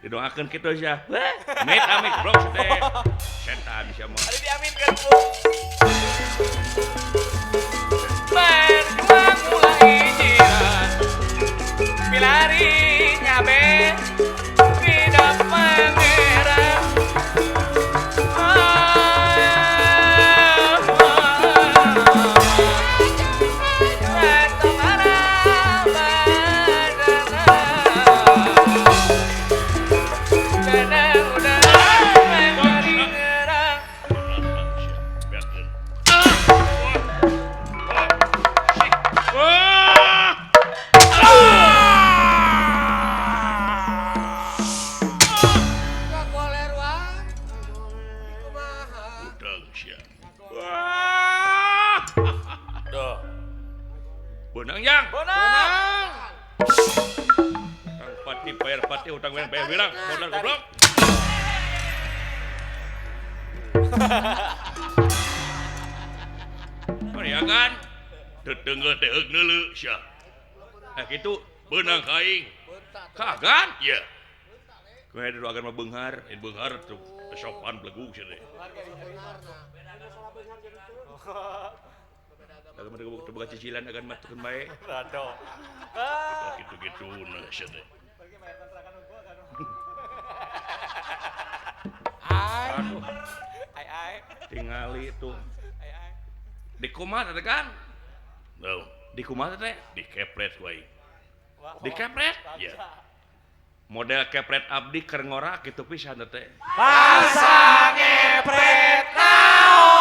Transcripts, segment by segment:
Didoakeun kitu sia. Amit amit goblok teh. Setan sia mah. Ari diaminkeun ku. Berjuang mulai jiran. Pilari nyabe tidak pangeran. Benang yang. Benang. Kang Pati bayar pati utang bayar bilang modal goblok. Ya kan? Tetenggel teh heug neuleu sia. Eh kitu beunang ka aing. Kagan? Iya. Kumaha dulu agan mah beunghar, beunghar tuh sopan belegug sia teh. Agan mah teu boga cicilan agan mah teu bae. Rado. Kitu-kitu na sia teh. Aduh. Ai ai. Tingali tuh. Di kumaha teh kan? No. Di kumaha teh? Dikepret wae. Dikepret? Iya. Model kepret abdi keur ngora kitu pisan teh. Basa ngepret naon?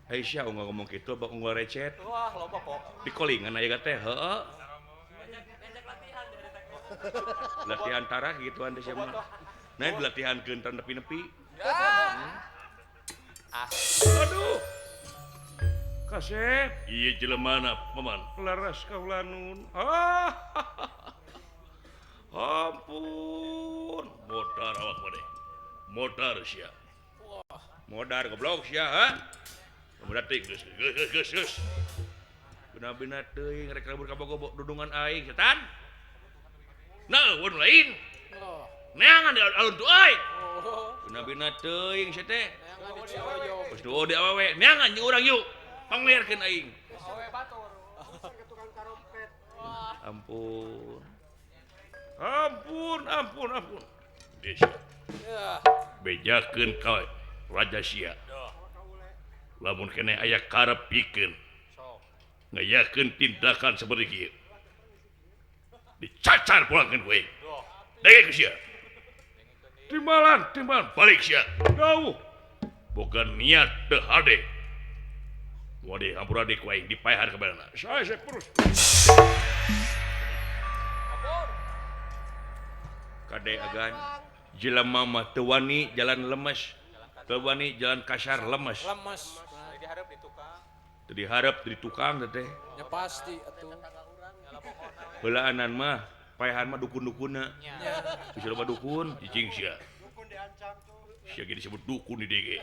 Aisyah unggal ngomong kitu bak unggal recet. Wah, loba kok. Di kolingan aya teh, heeh. Latihan tara gituan teh sia mah. Nah, dilatihankeun tan nepi-nepi. Aduh. Kasep. Ieu jelemana, Paman. Leres kaulanun. Ah. Ampun, modar awak maneh. Modar sia. Modar goblok sia, ha? Berarti geus geus geus geus. Bina-bina teuing rek kabur ka Bogor dudungan aing setan. Nah, won lain. Neangan di alun tuh euy. Bina-bina teuing sia teh. Geus duo di awewe, neangan jeung urang yuk. Panglierkeun aing. Ampun. Ampun, ampun, ampun. Desa. Bejakeun ka Raja Sia. Lamun keneh aya karep pikeun. Ngayakeun tindakan seperti kieu. Dicacar pulangkeun ku aing. Denge ku sia. Timbalan, timbalan balik sia. Jauh. Boga niat teu hade. Wade hampura deui ku aing dipaehan ka badanna. Saya terus. Kade agan jelema mah teu wani jalan lemes. Teu wani jalan kasar lemes. Lemes. Diharap di tukang. Teu diharap di tukang teh. Ya pasti atuh. Heulaanan mah paehan mah dukun-dukunna. Bisa loba dukun, cicing sia. Dukun diancam tuh. Sia ge disebut dukun di dieu ge.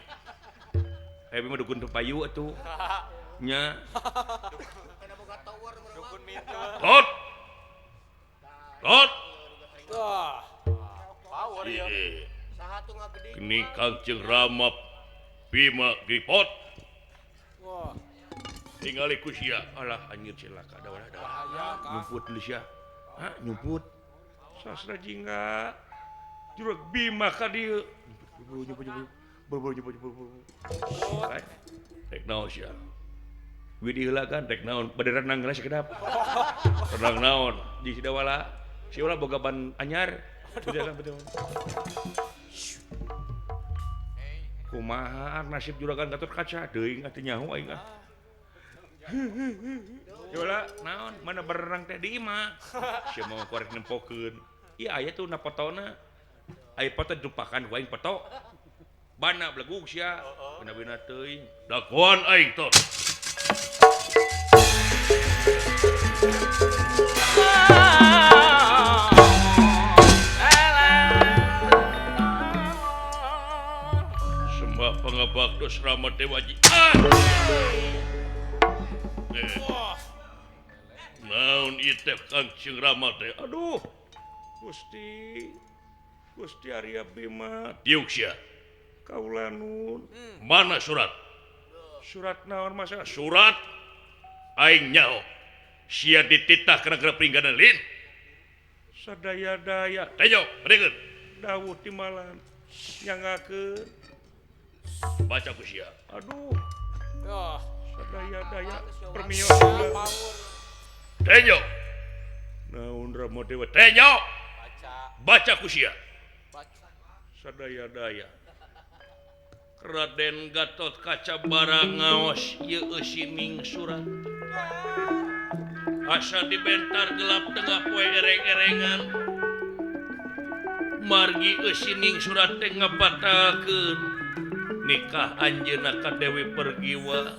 Eh mah dukun teu payu atuh. Nya. Dukun mintu. Tot. Tot. Wah. Power ya. Saha tuh ngagede. Geni Kangjeng Rama Bima Gripot. Wah. Tingali ku sia. Alah anjir cilaka da wadah. Nyumput deui sia. Hah, nyumput. Sastra jingga. Jurug Bima ka dieu. Nyumput nyumput. Buru nyumput nyumput. Rek naon sia? Widi heula kan rek naon? Bade renang heula sakedap. Renang naon? Di Sidawala. Si ulah boga ban anyar. Betul. Kumaha nasib juragan Gatot Kaca teuing atuh nyaho aing ah. Yola naon mana berenang teh di imah. Sia mau korek nempokeun. Ieu aya tuh na potona. Aya foto dilupakan ku aing foto. Bana belegug sia. Bina-bina teuing. Dagoan aing tot. Sembah pangabaktos Rama Dewaji. Ah! Nah, Naon ieu teh Kangjeng Rama teh? Aduh. Gusti Gusti Arya Bima diuk sia. Kaula nun. Mana surat? Surat naon masa? Surat aing nyaho. Sia dititah kana negara Pringganan lin. Sadaya-daya. Tejo, beureun. Dawuh timalan nyangakeun. Baca ku sia. Aduh. Duh. Sadaya-daya permios. Tejo. Naon Rama Dewa? Tejo. Baca. Baca ku sia. Baca. Sadaya-daya. Raden Gatot Kaca barang ngaos ieu eusining surat. Asa dibentar gelap tengah poe ereng-erengan. Margi eusining surat teh ngabatalkeun nikah anjeunna ka Dewi Pergiwa.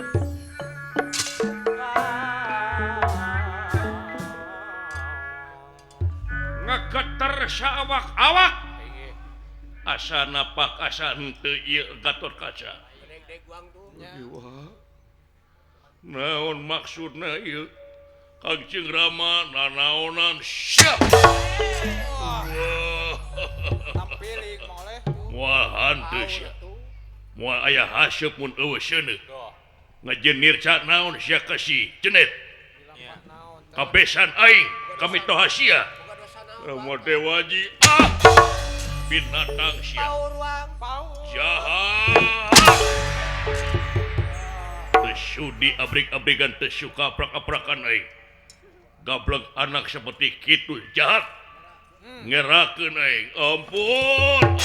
Ngageter saawak-awak. Asa napak asa henteu ieu Gatot Kaca. Naon maksudna ieu? Kangjeng Rama nanaonan siap. Tampiling moleh. Moal hanteu sia. Moal aya haseup mun eueuh seuneu. Ngajenir ca naon sia ka si Cenet. Kabesan aing kami toha sia. Rama Dewaji ah binatang sia. Jahat. Teu sudi abrik-abrigan teu suka aprak-aprakan aing. Gablek anak seperti kitu jahat. Ngerakeun aing. Ampun.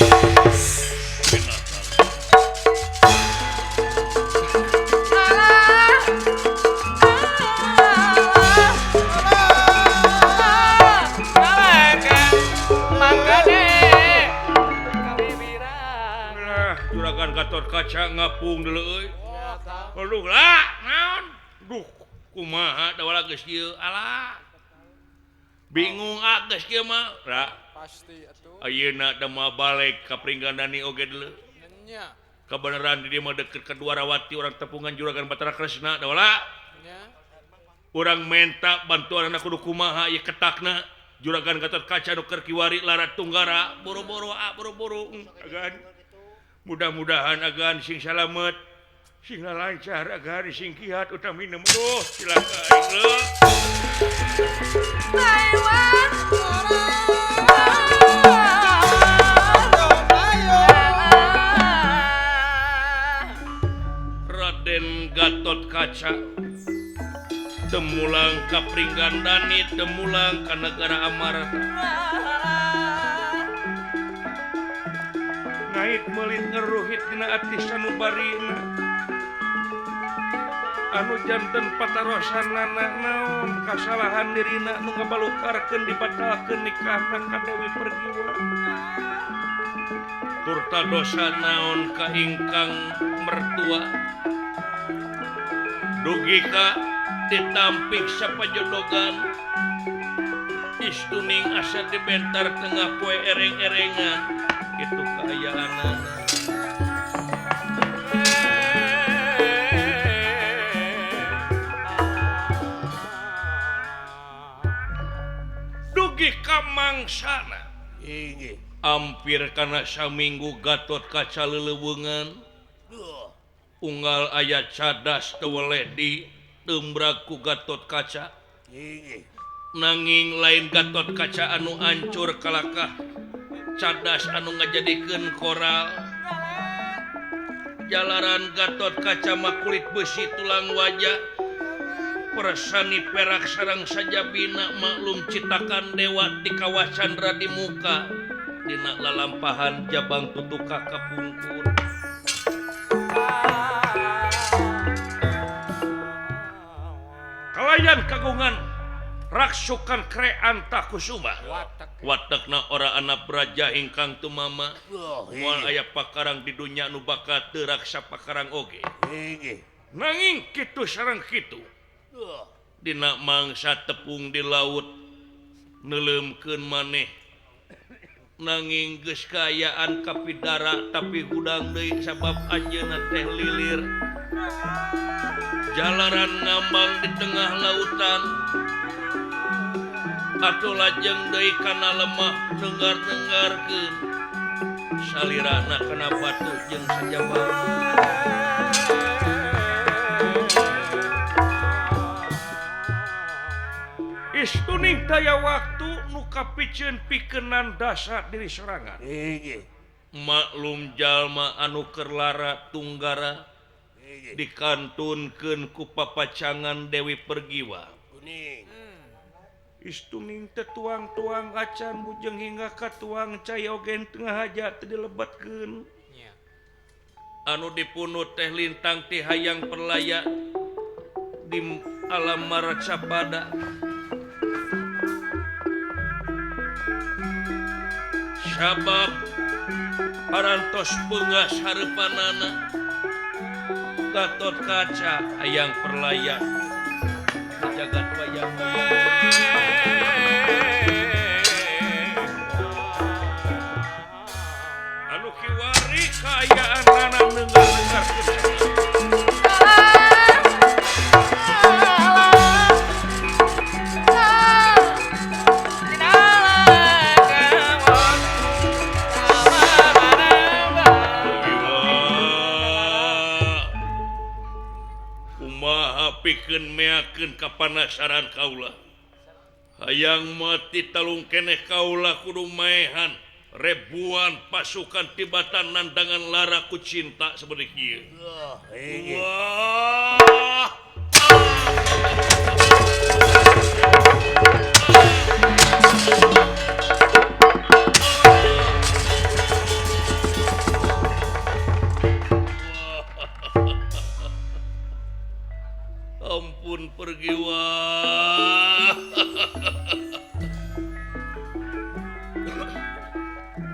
Binatang. Juragan Gatot Kaca ngapung deuleu euy. Aduh lah, naon? Duh, kumaha da geus kieu? Alah. Bingung ah geus kieu mah. Ra. Pasti atuh. Ayeuna da moal balik ka Pringgandani oge deuleu. Nya. Kabeneran di dieu mah deukeut ka Dwarawati urang tepungan Juragan Batara Kresna da wala. Nya. Urang menta bantuanna kudu kumaha ieu ketakna. Juragan Gatot Kaca nu keur kiwari larat tunggara, boro-boro ah boro-boro. Agan. Mudah-mudahan agan sing salamet, sing lancar, agan sing kiat utamina. Duh, cilaka aing leuh. Raden Gatot Kaca temulang ka Pringgandani, temulang ka negara Amarta. Ngait meulit ngeruhit dina ati sanubarina anu janten patarosanana naon kasalahan dirina nu ngabalukarkeun dibatalkeun nikahna ka Dewi Pergiwa turta dosa naon ka ingkang mertua dugi ka ditampik sapajodogan istuning asa dibentar tengah poe ereng-erengan itu keayaanana. Dugi ka mangsana. Ampir kana saminggu Gatot Kaca leleuweungan. Unggal aya cadas teu weleh di teumbrak ku Gatot Kaca. Nanging lain Gatot Kaca anu ancur kalakah cadas anu ngajadikeun koral. Jalaran Gatot Kaca mah kulit besi tulang wajah persani perak sarang sajabina maklum citakan dewa di kawah candra di muka dina lalampahan jabang tutuka kapungkur. Kalayan kagungan raksukan Kreanta Kusuma watekna ora anak braja ingkang tumama moal aya pakarang di dunya nu bakal teu raksa pakarang oge. Nanging kitu sareng kitu dina mangsa tepung di laut neuleumkeun maneh nanging geus kaayaan kapidara tapi hudang deui sabab anjeunna teh lilir jalaran ngambang di tengah lautan. Atuh lajeng deui kana lemah nenggar-nenggarkeun salirana kana batu jeung sajaba. Istuning daya waktu nu kapiceun pikenan dasa diri sorangan. Maklum jalma anu keur lara tunggara dikantunkeun ku papacangan Dewi Pergiwa. Istuning teu tuang-tuang acan bujeng hingga katuang cai oge tengah haja teu dilebetkeun. Anu dipunut teh lintang ti hayang perlaya di alam maracapada. Sabab parantos beungas hareupanana Gatot Kaca hayang perlaya jagat wayang. Anu kiwari kaayaan nana nenggar-nenggar pikeun meakeun kapanasaran kaula. Hayang mati talung keneh kaula kudu maehan ribuan pasukan tibatan nandangan lara ku cinta seperti kieu. Wah. Ampun Pergiwa.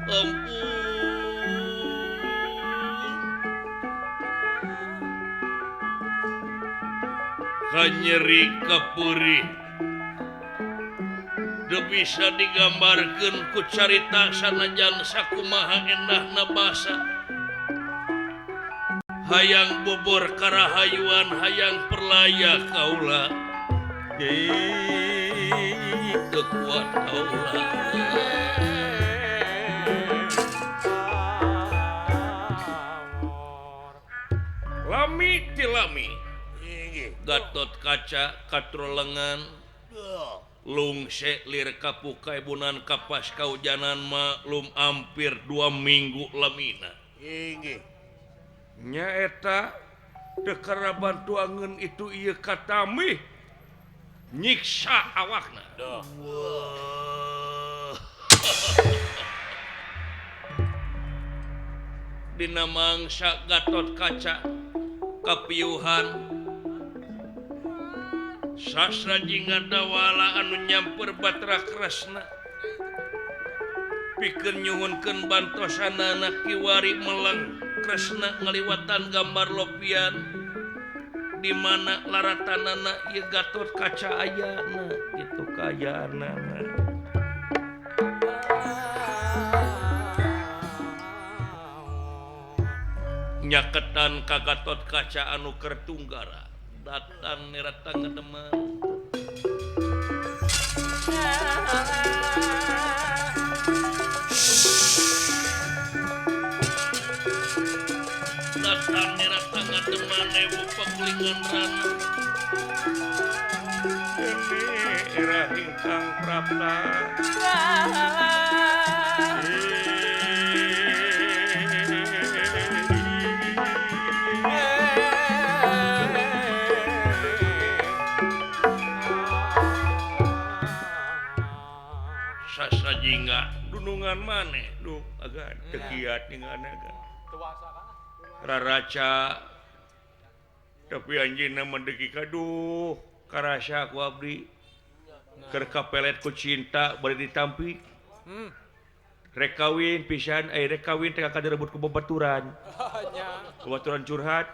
Ampun. Kanyeri kapuri. Teu bisa digambarkeun ku carita sanajan sakumaha endahna basa. Hayang bobor karahayuan hayang perlaya kaula. Teu kuat kaula. Lami ti lami. Gatot Kaca katrolengan lungse lir kapukaibunan kapas kaujanan maklum hampir 2 minggu lamina. Nyaeta teu karaban tuangeun itu ieu katamih nyiksa awakna. Dina mangsa Gatot Kaca kapiuhan Sastra Jingadawala anu nyamper Batra Kresna pikeun nyuhunkeun bantosanana kiwari meleng Kresna ngaliwatan gambar lopian di mana laratanana ieu Gatot Kaca ayana kitu kaayaanana. Nyaketan ka Gatot Kaca anu keur tunggara datang neratang ngedeman. Datang neratang ngedeman ewu pakulingan rana. Dene era ingkang prapta. Jingga dunungan maneh duh agan teu kiat ningan agan raraca tapi anjeunna mah deuki kaduh karasa ku abdi keur kapelet ku cinta bari ditampi rek kawin pisan aya rek kawin teh ka direbut ku babaturan babaturan curhat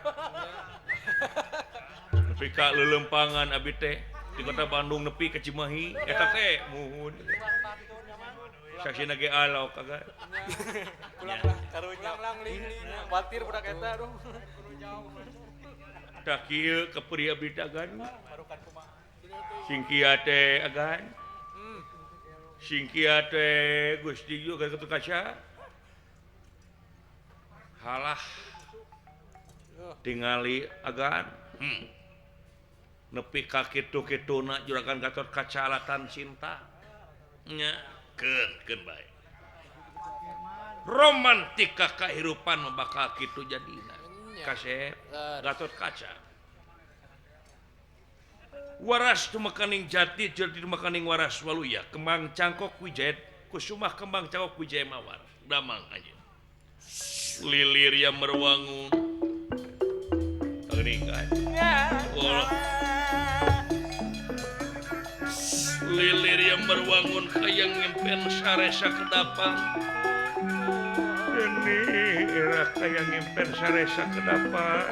nepi ka leuleumpangan abdi teh di kota Bandung nepi ka Cimahi eta teh muhun saksina ge alok kagak. Karunya khawatir budak eta aduh. Tah kieu kepeuri abdi teh agan. Sing kieu teh agan. Singkia teh Gusti juga Gatot Kaca. Halah tingali agan. Nepi ka kitu-kituna juragan Gatot Kaca alatan cinta. Nya keun bae. Romantika kahirupan bakal kitu jadina. Kasep Gatot Kaca. Waras tumekaning jati jadi tumekaning waras waluya kembang cangkok wijaya kusumah kembang cangkok wijaya mawar damang aja lilir yang merwangun teuningan lilir yang merwangun hayang ngimpen saresa kedapang ini era hayang ngimpen saresa kedapang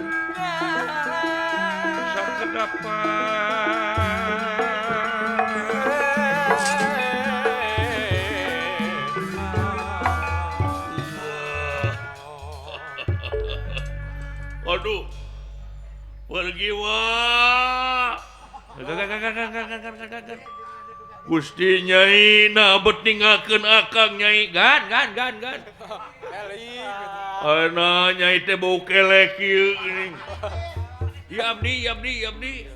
sakedapan. Aduh, pergi wa. Gusti Nyai nah bet ninggalkeun akang Nyai. Gan gan gan gan. Ana Nyai teh bau kelek ieu geuning. Ya abdi, ya abdi, ya abdi.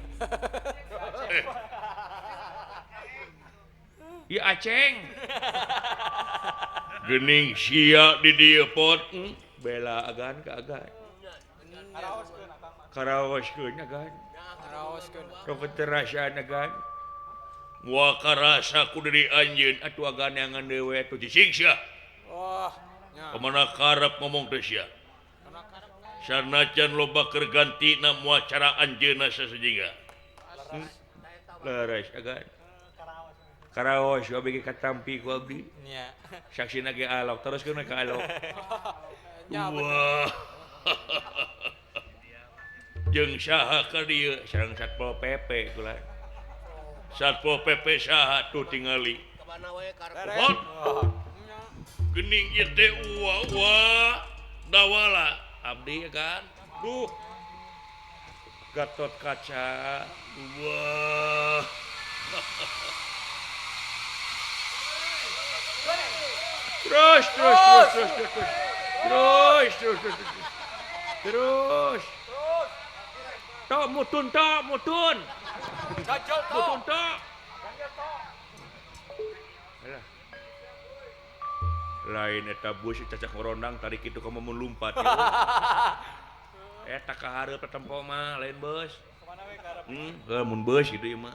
Ya Aceng. Gening sia di dieu pot. Bela agan ka agan. Karaoskeun agan. Karaoskeun. Rok terasaan agan. Moal karasa ku diri anjeun atuh agan neangan deui atuh cicing sia. Wah, nya. Kamana karep ngomong teh sia? Sanajan loba keur gantina moal cara anjeunna sasajingga. Leres agan. Karaos abdi ge katampi ku abdi. Nya. Saksina ge alok teruskeun we ka alok. Nya Wah. Jeung saha ka dieu sareng Satpol PP kula. Satpol PP saha tuh tingali. Kamana we karep. Geuning ieu teh wa dawala abdi kan. Duh. Gatot Kaca. Wah. Terus terus terus terus terus. Terus terus terus. Terus. Tok mutun tok mutun. Mutun tok. Alah. Lain eta bus cacak ngorondang tadi kitu kamu mun lumpat. Eta ka hareup tempo mah lain bus. Heuh mun bus kitu ieu mah.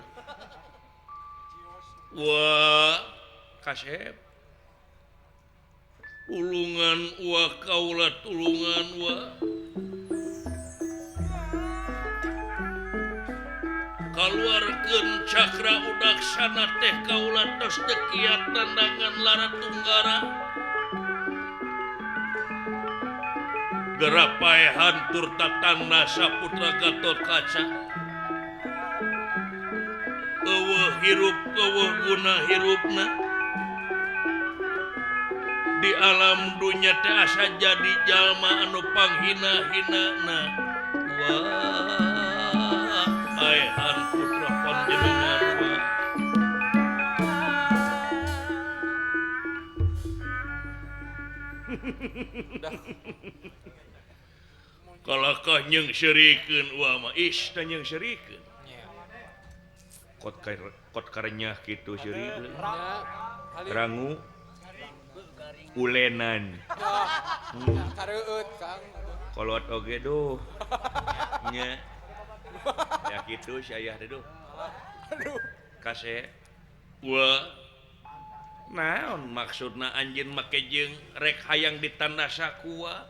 Wah, kasep. Tulungan wa kaula tulungan wa. Kaluarkeun cakra udaksana teh kaula tos teu kiat nandangan lara tunggara. Gerapaehan tur tatangna saputra Gatot Kaca. Eueuh hirup eueuh guna hirupna. Di alam dunya teh asa jadi jalma anu panghina-hinana. Wah, paehan putra panjenengan wa. Kalakah nyeungseurikeun wa mah is teh nyeungseurikeun. Kot karenyah kitu seuri. Rangu ulenan. Kareueut Kang. Kolot oge duh. Nya. Ya kitu si ayah teh duh. Aduh. Kase. Wa. Naon maksudna anjeun make jeung rek hayang ditandasa ku wa?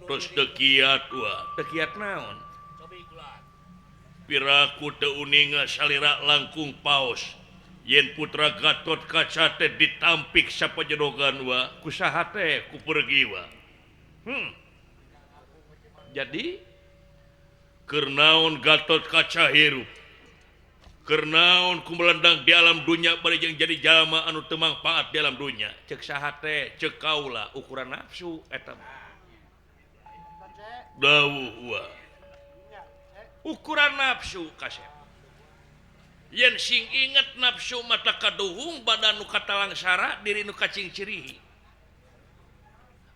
Terus teu kiat wa. Teu kiat naon? Piraku teu uninga salira langkung paos. Yen putra Gatot Kaca teh ditampik sapajedogan wa ku saha teh ku pergi wa. Jadi keur naon Gatot Kaca hirup? Keur naon ku melendang di alam dunya bari jeung jadi jalma anu teu mangpaat di alam dunya? Ceuk saha teh? Ceuk kaula ukuran nafsu eta mah. Dawuh wa. Ukuran nafsu kasep. Yen sing inget nafsu mata kaduhung badan nu katalangsara diri nu kacingcirihi.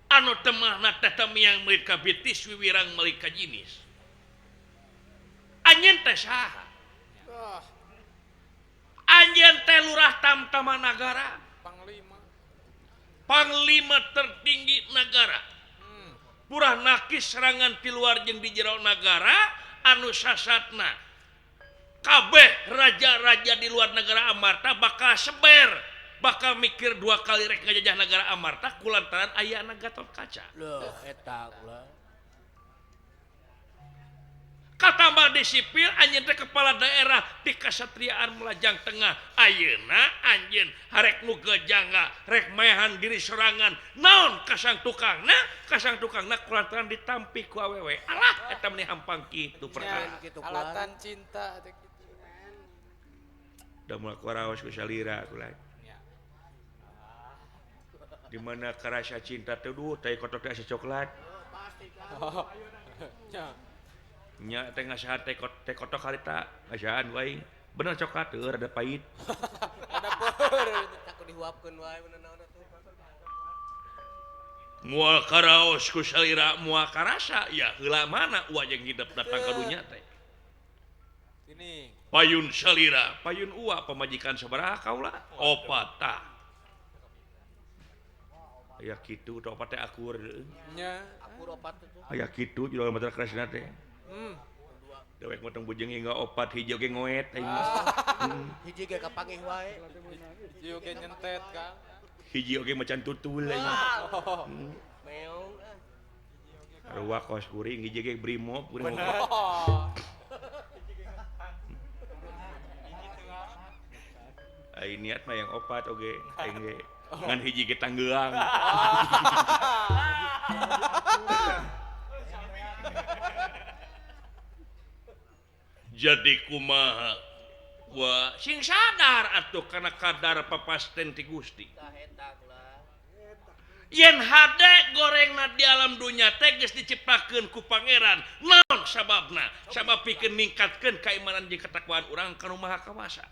Anu temahna teh tamiang meulit ka bitis wiwirang meulit ka jinis. Anjeun teh saha? Anjeun teh lurah tamtama nagara, panglima tertinggi nagara. Purah nakis serangan ti luar jeung di jero nagara anu sasatna. Kabeh raja-raja di luar negara Amarta bakal seber, bakal mikir dua kali rek ngajajah negara Amarta kulantaran ayana Gatot Kaca. Loh, eta ulah. Katambah di sipil anjeun teh kepala daerah di Kasatriaan Melajang Tengah. Ayeuna anjeun harek nu gejangga, rek maehan diri sorangan. Naon kasang tukangna? Kasang tukangna kulantaran ditampi ku awewe. Alah eta meni hampang kitu perkara. Alatan cinta teh kitu. Da moal karaos ku salira kula. Di mana karasa cinta teh duh tai kotok teh asa coklat. Nya teh ngasahan teh kotok harita ngasaan wae. Bener coklat teu rada pahit. Ada peur takut dihuapkeun wae bener naon atuh. Moal karaos ku salira moal karasa ya heula mana uwa jeung hidep datang ka dunya teh. Ini payun salira, payun uwa pamajikan sabaraha kaula? Opat tah. Aya kitu teh opat teh akur deui. Nya, akur opat teh. Aya kitu jual matra kerasna teh. Dewek motong bujeng hingga opat hiji oge ngoet aing mah. Hiji ge kapanggih wae. Hiji oge nyentet, Kang. Hiji oge macan tutul aing mah. Meong. Sarua kos kuring hiji ge brimob kuring. Aing niat mah yang opat oge aing ge ngan hiji ge tanggeang. Jadi kumaha wa sing sadar atuh kana kadar papasten ti Gusti. Yen hade gorengna di alam dunya teh geus diciptakeun ku Pangeran. Naon sababna? Sabab pikeun ningkatkeun kaimanan jeung ketakwaan urang ka Nu Maha Kawasa.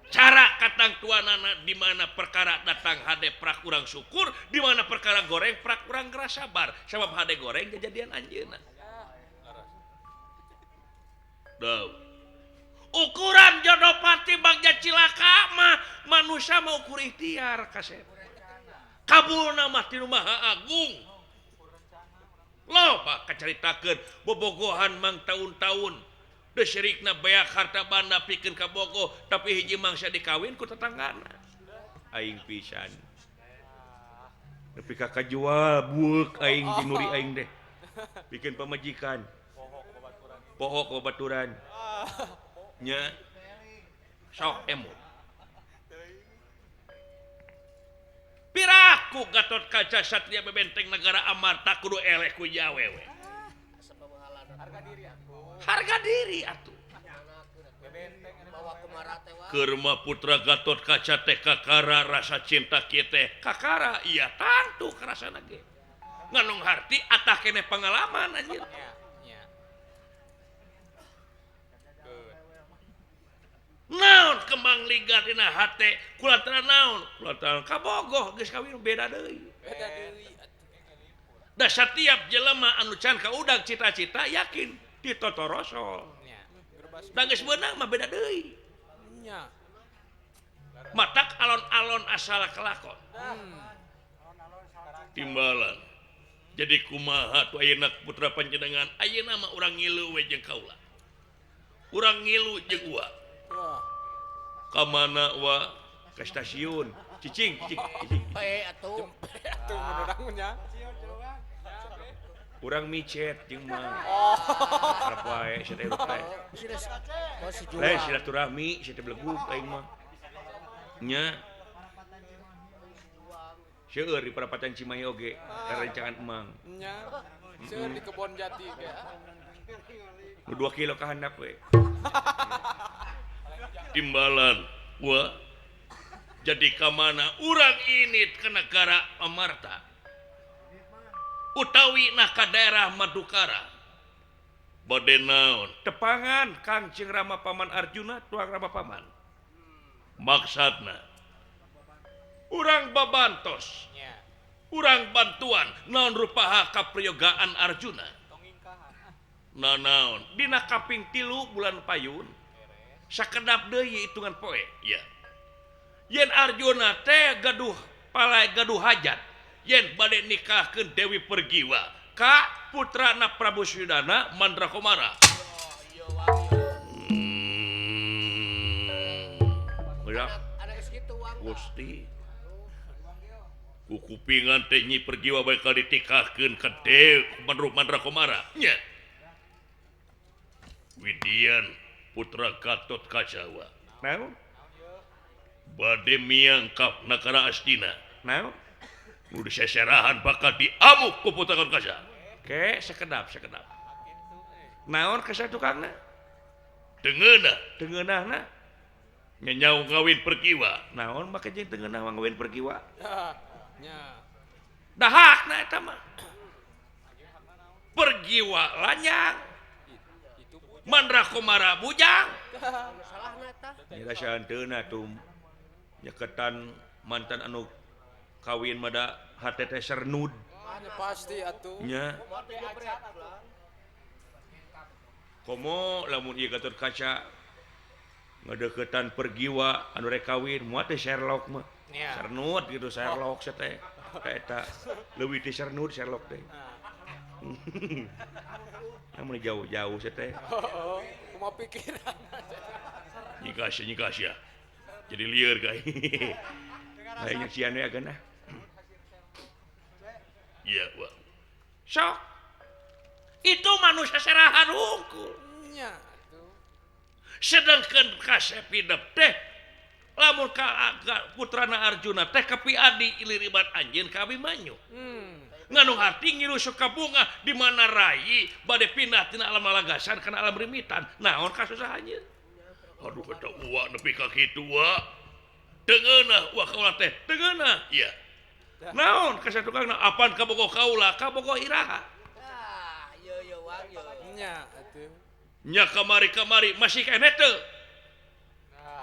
Cara katangtuanana di mana perkara datang hade prak urang syukur, di mana perkara goreng prak urang geura sabar. Sabab hade goreng kejadian anjeunna. Duh. Ukuran jodoh pati bagja cilaka mah manusia mah ukur ikhtiar kasep. Kabulna mah ti Nu Maha Agung. Loba kacaritakeun bobogohan mang taun-taun. Deus sirikna beak harta banda pikeun ka bogoh, tapi hiji mangsa dikawin ku tetanggana. Aing pisan. Nepi ka kajual bueuk aing dinuri aing teh. Pikeun pamajikan. Poho babaturan. Nya sok emut. Piraku Gatot Kaca Satria bebenteng negara Amarta kudu eleh ku jawewe. Harga diri atuh. Harga diri atuh. Keur mah putra Gatot Kaca teh kakara rasa cinta kieu teh. Kakara iya tangtu karasana ge. Nganong harti atah keneh pengalaman anjir. Naon kembang liga dina hate kulantaran naon kulantaran kabogoh geus kawin beda deui. Beda deui. Da satiap jelema anu can kaudag cita-cita yakin ditotorosol. Da geus beunang mah beda deui. Nya. Matak alon-alon asal kelakon. Timbalan. Jadi kumaha tu ayeuna putra panjenengan ayeuna mah urang ngilu we jeung kaula. Urang ngilu jeung uwa. Ka mana wa ke stasiun cicing cicing cicing. Jempe atuh. Jempe atuh mun urang nya. Urang micet jeung mah. Arep wae sia teh teh. Lain silaturahmi sia teh belegug aing mah. Nya. Seueur di perapatan Cimahi oge rencangan emang. Nya. Seueur di Kebon Jati ge. Nu 2 kilo ka handap we. Timbalan wa jadi ka mana urang ini ke negara Amarta utawi nah ka daerah Madukara Bade naon? Tepangan Kangjeng Rama Paman Arjuna tuang Rama Paman. Maksudna urang babantos. Urang bantuan naon rupaha kapriyogaan Arjuna. Nah, naon dina kaping 3 bulan payun sakedap deui hitungan poe ya. Yen Arjuna teh gaduh palai gaduh hajat yen bade nikahkeun Dewi Pergiwa ka putrana Prabu Suyudana Mandrakomara. Gusti kukupingan teh Nyi Pergiwa bakal ditikahkeun ka Dewi Mandrakomara nya. Widian putra Gatot Kacawa. Naon? Bade miang ka Nagara Astina. Naon? Nu diseserahan bakal diamuk ku putra Gatot Kaca. Ke sekedap sekedap. Naon kasa tukangna? Tengeunah, tengeunahna nyaung ngawin Pergiwa. Naon make jeung tengeunah ngawin Pergiwa? Nya. Dahakna eta mah. Pergiwa lanyang. Mandrakomara bujang. Nyira saanteuna tuh nyeketan mantan anu kawin mada hate teh sernud. Pasti atuh. Nya. Komo lamun ieu Gatot Kaca ngadeukeutan Pergiwa anu rek kawin moal teh Sherlock mah. Sernud gitu Sherlock sia teh. Ka eta leuwih teh sernud Sherlock teh. Namun jauh-jauh sih teh. Kumaha pikiran. Nyikah sia. Jadi lieur guys. Hayang nyaksian we ageunah. Iya, Wak. Sok. Itu manusia serahan hungkul. Nya atuh. Sedangkan kasep hidup teh lamun ka putrana Arjuna teh kapiadi iliriban anjeun ka Abimanyu. Nganu hati ngilu Sukabunga di mana rai bade pindah tina alam lagasan kana alam rimitan naon kasusah anjeun. Aduh eta uwa nepi ka kitu wa. Tengeunah uwa kaula teh tengeunah ieu. Naon kasatukangna apan kabogoh kaula kabogoh iraha. Tah ieu ieu wang ieu. Nya atuh. Nya kamari-kamari masih keneh teu.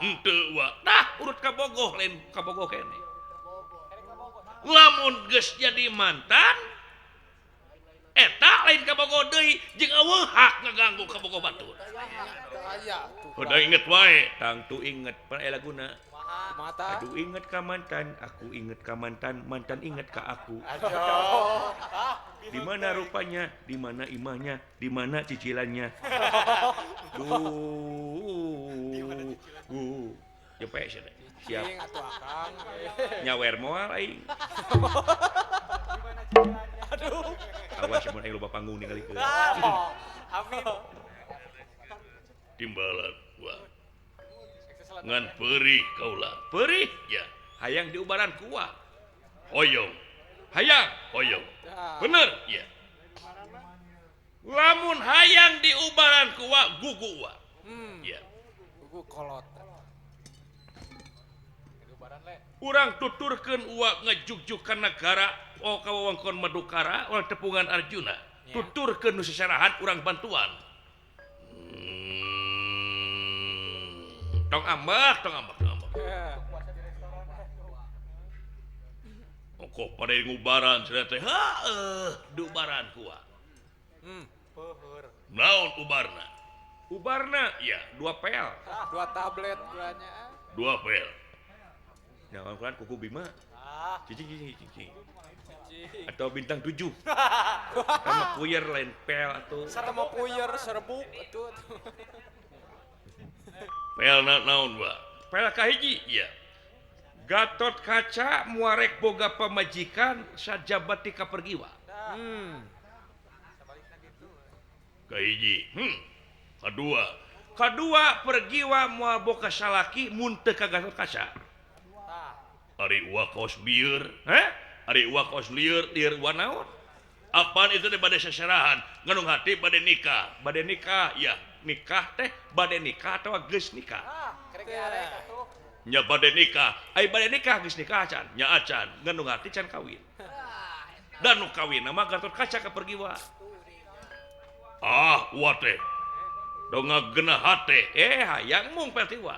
Henteu wa. Tah urut kabogoh lain kabogoh keneh. Lamun geus jadi mantan eta lain kabogoh deui jeung eueuh hak ngaganggu kabogoh batur. Udah inget wae, tangtu inget pan aya laguna. Mata. Aduh inget ka mantan, aku inget ka mantan, mantan inget ka aku. Di mana rupanya, di mana imahnya, di mana cicilannya. Duh. Jepe sia. Siap. Nyawer moal aing. Aduh. Awas mun aing loba panggung ningalikeun. Amin. Timbalan wah. Ngan perih kaula. Perih? Ya. Hayang diubaran kuah. Hoyong. Hayang, hoyong. Bener? Ya. Lamun hayang diubaran kuah gugu wa. Ya. Gugu kolot. Urang tuturkeun uwa ngejugjuk ka nagara oh ka wewengkon Madukara urang tepungan Arjuna. Tuturkeun nu seserahan urang bantuan. Tong ambek, tong ambek, tong ambek. Ongkoh pada ngubaran cenah teh heueuh diubaran kuah. Naon ubarna? Ubarna ya 2 pel. 2 tablet gulanya. 2 pel. Nah, kan kuku Bima. Cicing cicing cicing. Atau bintang 7. Sama puyer lain pel atau sama puyer serbuk atuh. Pel naon, Pak? Pel kahiji? Iya. Gatot Kaca muarek boga pamajikan sajabat ti Kapergiwa. Kahiji. Kadua. Kadua Pergiwa moal boga salaki mun teu ka Gatot Kaca. Ari uwa kaos lieur, heh? Ari uwa kaos lieur, lieur uwa naon? Apaan itu teh bade seserahan, ngandung hati bade nikah. Bade nikah, ya. Nikah teh bade nikah atawa geus nikah? Nya bade nikah, ai bade nikah geus nikah acan, nya acan, ngandung hati can kawin. Dan nu kawin mah Gatot Kaca ka Pergiwa. Ah wa teh do ngagenah hate hayang mung pel ti wa.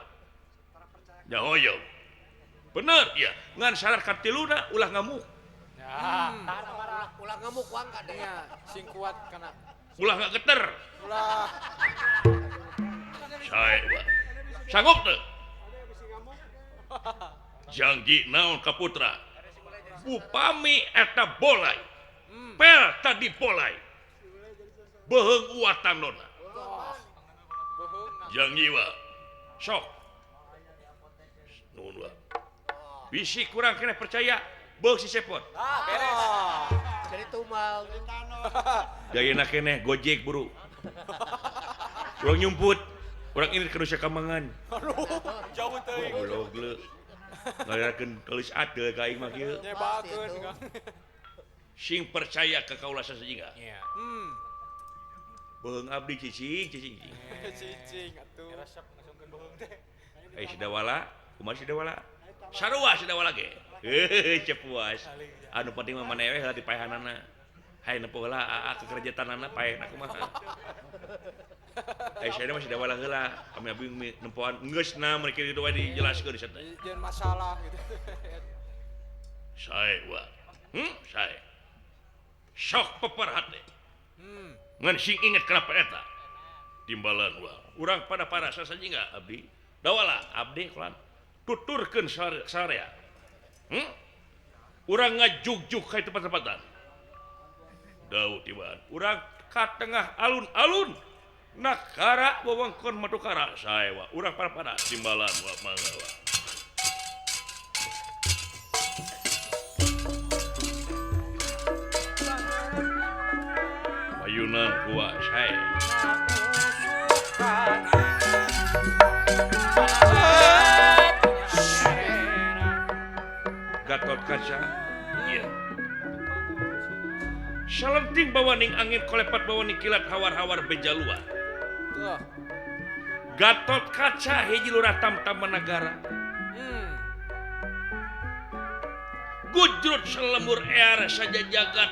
Nya hoyong. Bener ya, ngan syarat katiluna ulah ngamuk. Ya, ulah ngamuk wang kade. Nya sing kuat kana. Ulah ngageter. Ulah. Sae wa. Sanggup teu? Janji naon ka putra? Upami eta bolai. Pel tadi bolai. Beuheung uatan nona. Janji wa. Sok. Nuhun wa. Bisi kurang kena percaya, beuh si sepot. Ah, beres. Jadi tumal. Jayana keneh Gojek buru. Urang nyumput. Urang ini ke Nusa Kambangan. Aduh, jauh teuing. Goblok leu. Ngarakeun tulis adil ka aing mah kieu. Nyebakeun. Sing percaya ka kaula sasajingga. Iya. Beuheung abdi cicing, cicing. Cicing atuh. Resep ngasungkeun beuheung teh. Eh sidawala, kumaha sidawala? Sarua sidawala ge. Heuh, cepuas. Anu penting mah maneh we heula dipaehanana. Haye nempo heula aa kekerjatanana paehna kumaha. Saya mah sidawala heula, kami abdi nempoan geus na mun kieu wae dijelaskeun di teh. Jangan masalah gitu. Sae wa. Sae. Sok peperhate. Ngan sing inget kenapa eta. Timbalan wa. Urang pada parasa sajingga abdi. Dawala abdi kulan tuturkeun sarea. Urang ngajugjug ka tempat-tempatan. Dau tibaan. Urang ka tengah alun-alun. Nakara wewengkon Madukara sae wa. Urang para-para timbalan wa mangga wa. Payunan kuwa sae. Gatot Kaca. Iya. Salenting bawaning angin kolepat bawaning kilat hawar-hawar bejalua. Gatot Kaca hiji lurah tamtama nagara. Gujrut selemur ear saja jagat.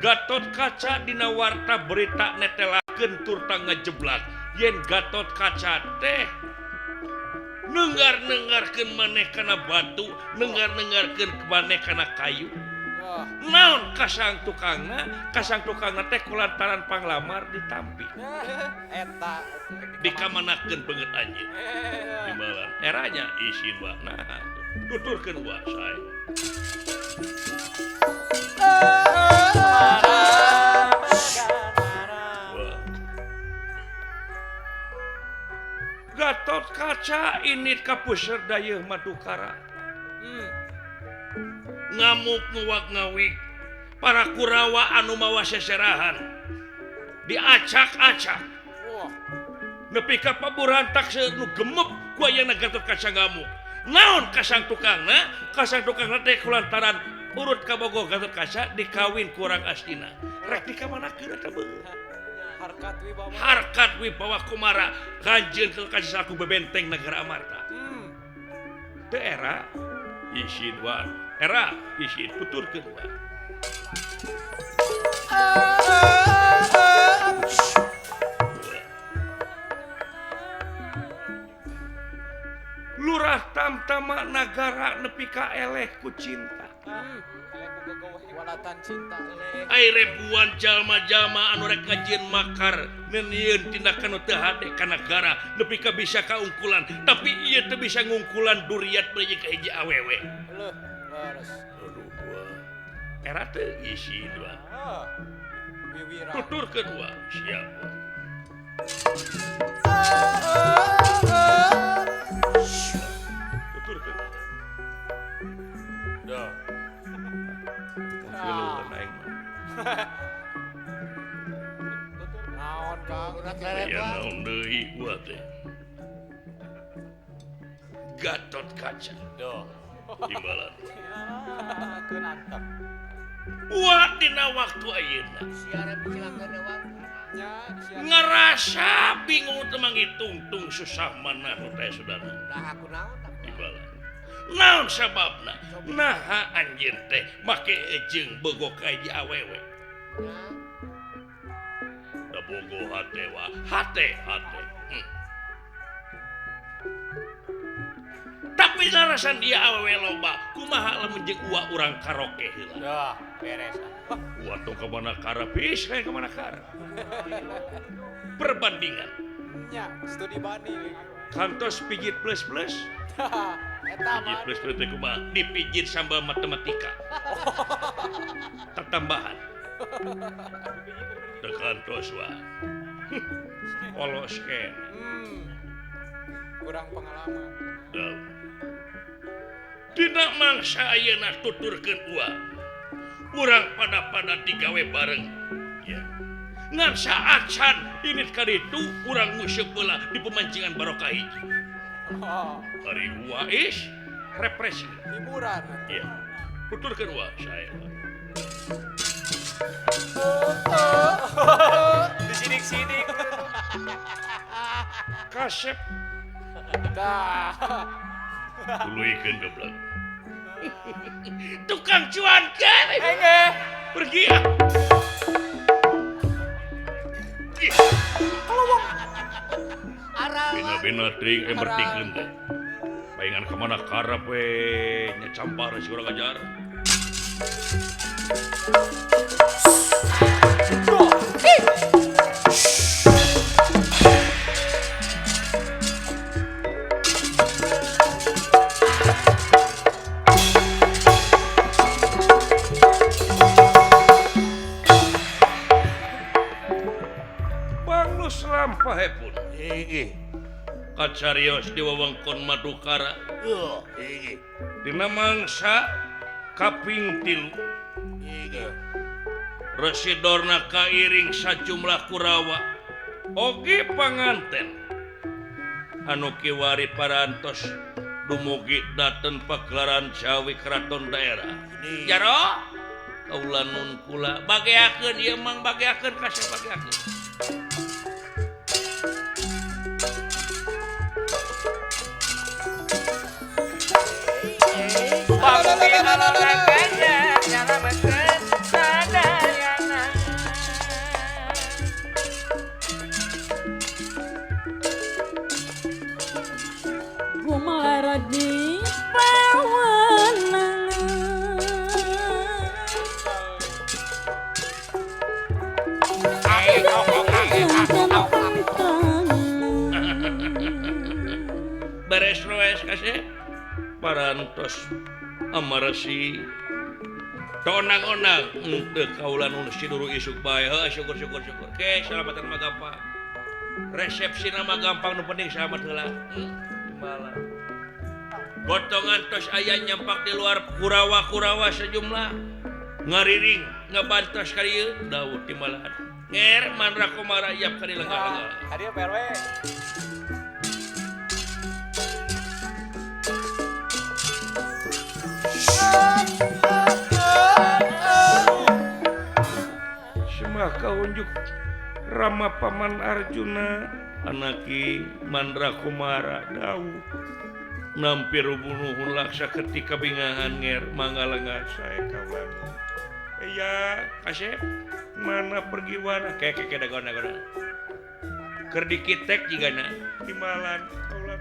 Gatot Kaca dina warta berita netelakeun turta ngajeblak. Yen Gatot Kaca teh nenggar-nenggarkeun maneh kana batu, nenggar-nenggarkeun maneh kana kayu. Naon kasang tukangna? Kasang tukangna teh kulantaran panglamar ditampi. Eta dikamanakeun beungeut anjeun. Timbalan eranya isin wa. Nah, tuturkeun wa sae. Gatot Kaca ini ka puseur dayeuh Madukara. Ngamuk nguwak ngawik para Kurawa anu mawa seserahan diacak-acak. Nepi ka paburantak nu gemep ku ayana Gatot Kaca ngamuk. Naon kasang tukangna? Kasang tukangna teh kulantaran urut ka bogoh Gatot Kaca dikawin kurang astina. Rek dikamanakeun eta beungeut. Harkat wibawa kumara kanjeun Gatot Kaca salaku bebenteng negara Amarta. Teu era isin wa. Era isin tuturkeun wa. Lurah tamtama nagara nepi ka eleh ku cinta. Walatan cinta. Ai ribuan jalma-jalma anu rek ngajieun makar nenieun tindakan nu teu hade ka nagara nepi ka bisa kaungkulan, tapi ieu teu bisa ngungkulan duriat beuji ka hiji awewe. Leuh, leres. Aduh dua. Era teu isi dua. Tuturkeun wa siap. Tuturkeun. Dah. Aing mah. Naon Kang? Aya naon deui gua teh. Gatot Kaca. Duh. Timbalan. Keun antep. Wah dina waktu ayeuna. Ngerasa bingung teu mangitungtung susah mana nu teh saudara. Timbalan. Naon sababna? Naha anjeun teh make jeung bogoh ka hiji awewe. Da Kabogo hate wa hate hate. Tapi larasan dia awewe loba, kumaha lamun jeung uwa urang karaoke heula. Dah, beres. Uwa tong ka mana karep, is ka mana karep. Perbandingan. Nya, studi banding. Kantos pijit plus plus. Eta pijit plus plus teh kumaha? Dipijit sambal matematika. Tetambahan. Teu kantos wa. Polos keneh. Kurang pengalaman. Dina mangsa ayeuna tuturkeun uwa. Urang pada-pada digawe bareng. Ya. Ngan saacan ini kaditu urang nguseup heula di pemancingan barokah hiji. Oh. Ari uwa is represi. Hiburan. Iya. Tuturkeun uwa saya. Disidik-sidik. Kasep. Dah. Tuluikeun goblok. Tukang cuan kan? Pergi ah. Bina-bina teuing emertikeun teh. Paingan ka mana karep we nya campar si urang ajar. Kacarios di wewengkon Madukara. Dina mangsa kaping 3. Resi Dorna kairing sajumlah Kurawa oge panganten anu kiwari parantos dumugi daten pagelaran Jawi Keraton daerah. Jaro kaula nun kula bageakeun ieu mang bageakeun kasih bageakeun. Gumaradi pawenangan Beres roes kasih parantos amarasi tonang-onang henteu kaula nu siduru isuk bae heuh syukur syukur syukur ke salamatan mah gampang resepsi nama gampang nu penting selamat heula timbalan gotongan tos aya nyampak di luar kurawa-kurawa sejumlah ngariring ngabantos ka dieu dawuh timbalan nger mandra kumara iap ka dilenggah-lenggah Ka dieu Pak RW. Semah kaunjuk Rama Paman Arjuna anaki Mandra Kumara dawuh nampir bunuhun laksa ketika bingahan nger mangalengah saya kawan. Iya kasep mana pergi wana keke keke dagon dagon keur dikitek jigana timbalan kaulan.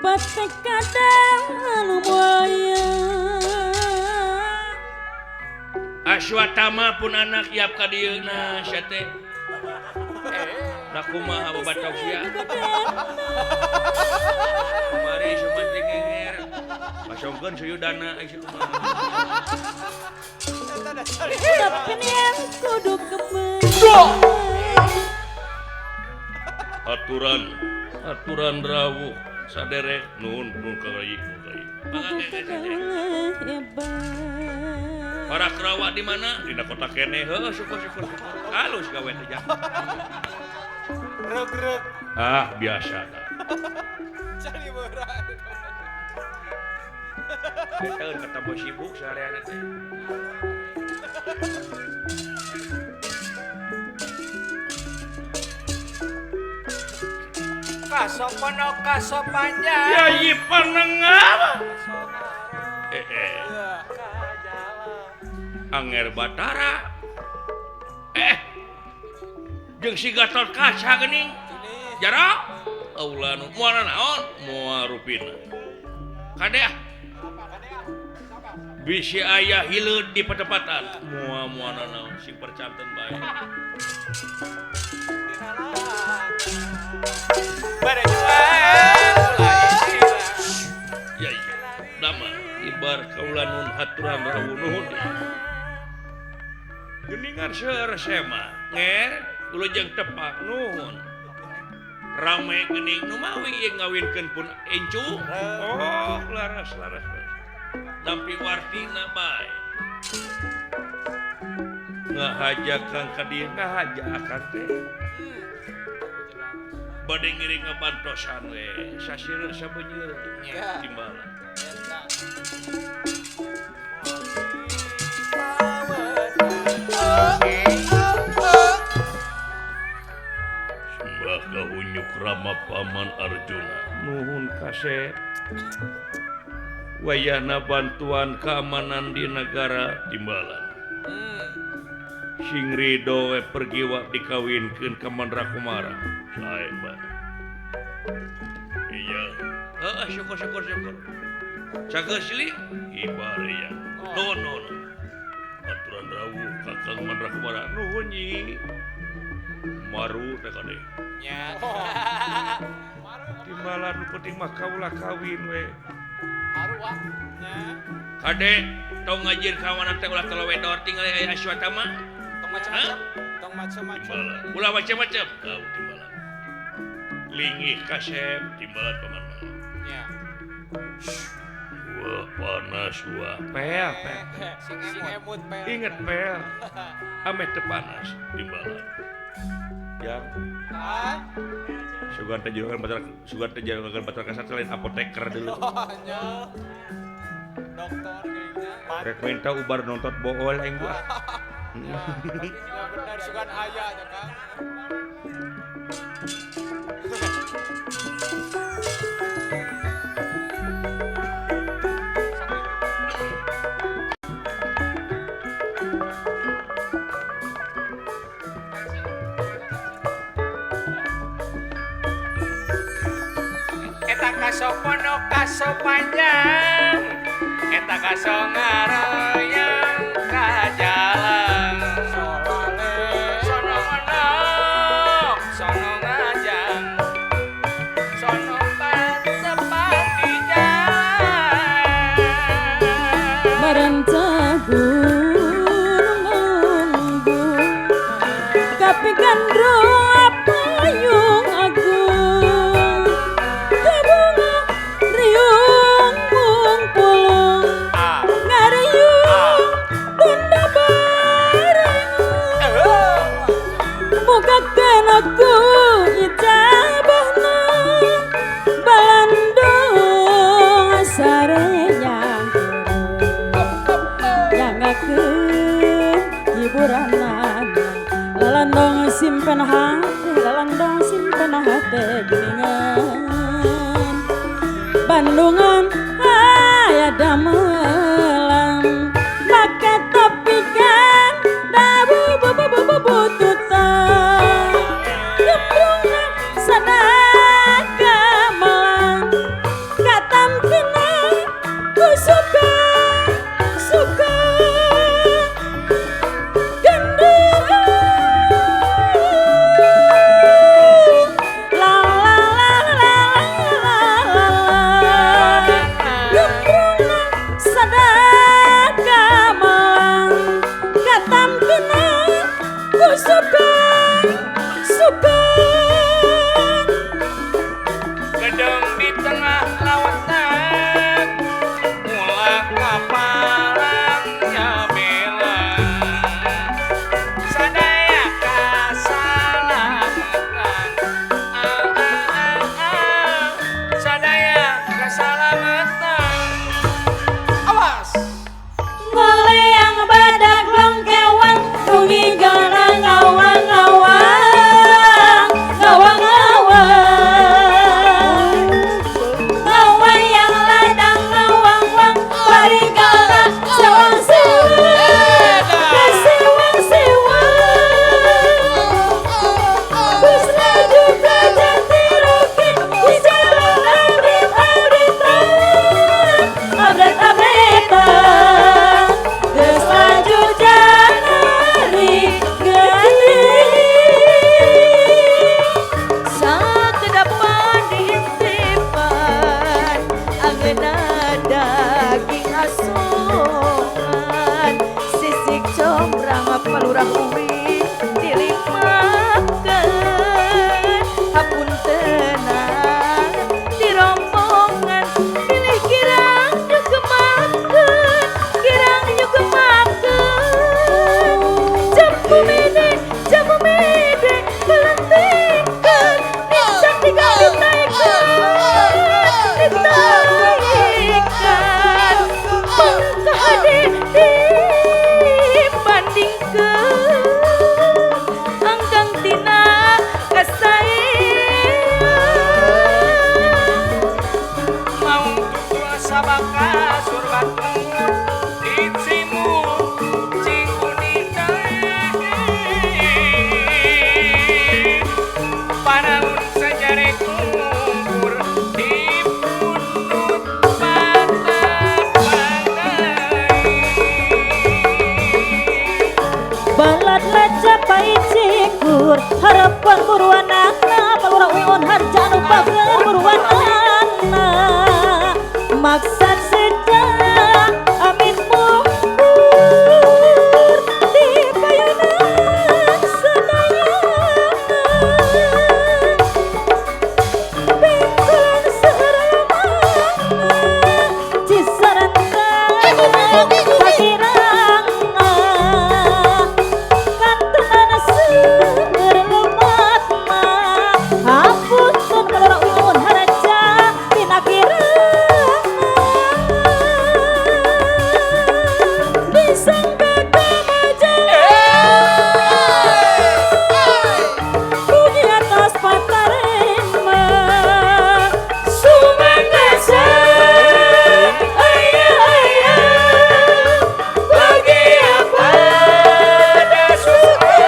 Batek kadang lumayan. Aswatama pun anak yap ka dieu na sia teh. Da kumaha babatok sia. Kamari sumanting ngenger. Pasongkeun suyudana ai kumaha. Tapi yang kudu kemana. Aturan aturan rawuh saderek nuhun nuhun ka ieu ka ieu. Para kerawa di mana? Dina kota keneh. Heuh syukur syukur syukur. Halus gawe teh jang. Reug-reug. Ah, biasa tah. Cari beurang. Eta ketemu sibuk sareana teh. Kasopono kasopanjang. Yayi panengah. Anger Batara jeung si Gatot Kaca geuning jara eulah nu moal naon moal rupina kade bisi aya hileud di patepatan moal moal naon sing percanten bae ya iya dama ibar kaula nun haturan rawuh nuhun geuningan seueur sema nger wilujeng tepak nuhun rame geuning nu mawi ieu ngawinkeun pun encu oh laras laras nampi wartina bae ngahaja kang ka dieu ngahaja akang teh bade ngiring ngabantosan we sasireun sabeunyeun timbalan Sembah kahunyuk Rama Paman Arjuna nuhun kasep wayahna bantuan keamanan di negara timbalan sing ridho we pergiwa dikawinkeun ka Mandrakumara sae bae iya heeh syukur syukur syukur cageus li ibar ya nuhun nuhun aturan rawuh Kakang Mandrakumara nuhun nyi maru teh kade nya timbalan nu penting mah kaula kawin we maru ah nya kade tong ngajieun kawanan teh ulah telewedor tinggal aya Aswatama tong macam-macam tong macam-macam ulah macam-macam kau timbalan lingih kasep timbalan paman nya wah panas wah pel pel sing emut pel inget pel ame teu panas timbalan yang sugan teh juragan Batara sugan teh juragan Batara Kasat lain apoteker dulu dokter geuning rek minta ubar nontot bool aing gua ya benar sugan aya nya Kang Eta kasopono kasopanjang eta kasongaroyang kajalan sono onok sono ngajang sono patepat di jalan Barencah gunung kapi gandrung payung agung kabunga riung bung pulung ngariung bunda bareng bukakeun aku ijabahna balandung sarenyang yangakeun hiburanana lalandong simpen hate lalandong simpen hate geuningan Bandungan aya damelan make topi kan dabu bu bu bu bututan gembrungna sadaka melang katamkina ku suka suka gendut la la la la la la la. Purwana Palura Wion Harja anu pager Purwana maksad seja amin muhur di payunan sadayana bengkolan seueur Cisarentang Pakirangna kantenan seueur lematna hapunten Palura Wion Harja tina kirangna disangka kamajalan puji atas patarema sumangasa aya aya bagi apa pada suka.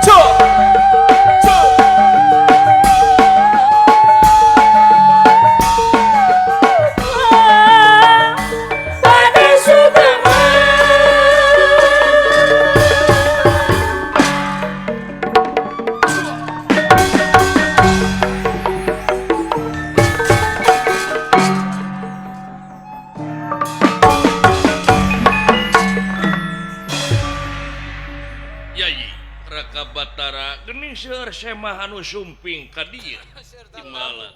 Cuk. Cuk. Pada sukama. Yayi Raka Batara geuning seueur semah anu sumping ka dieu timbalan.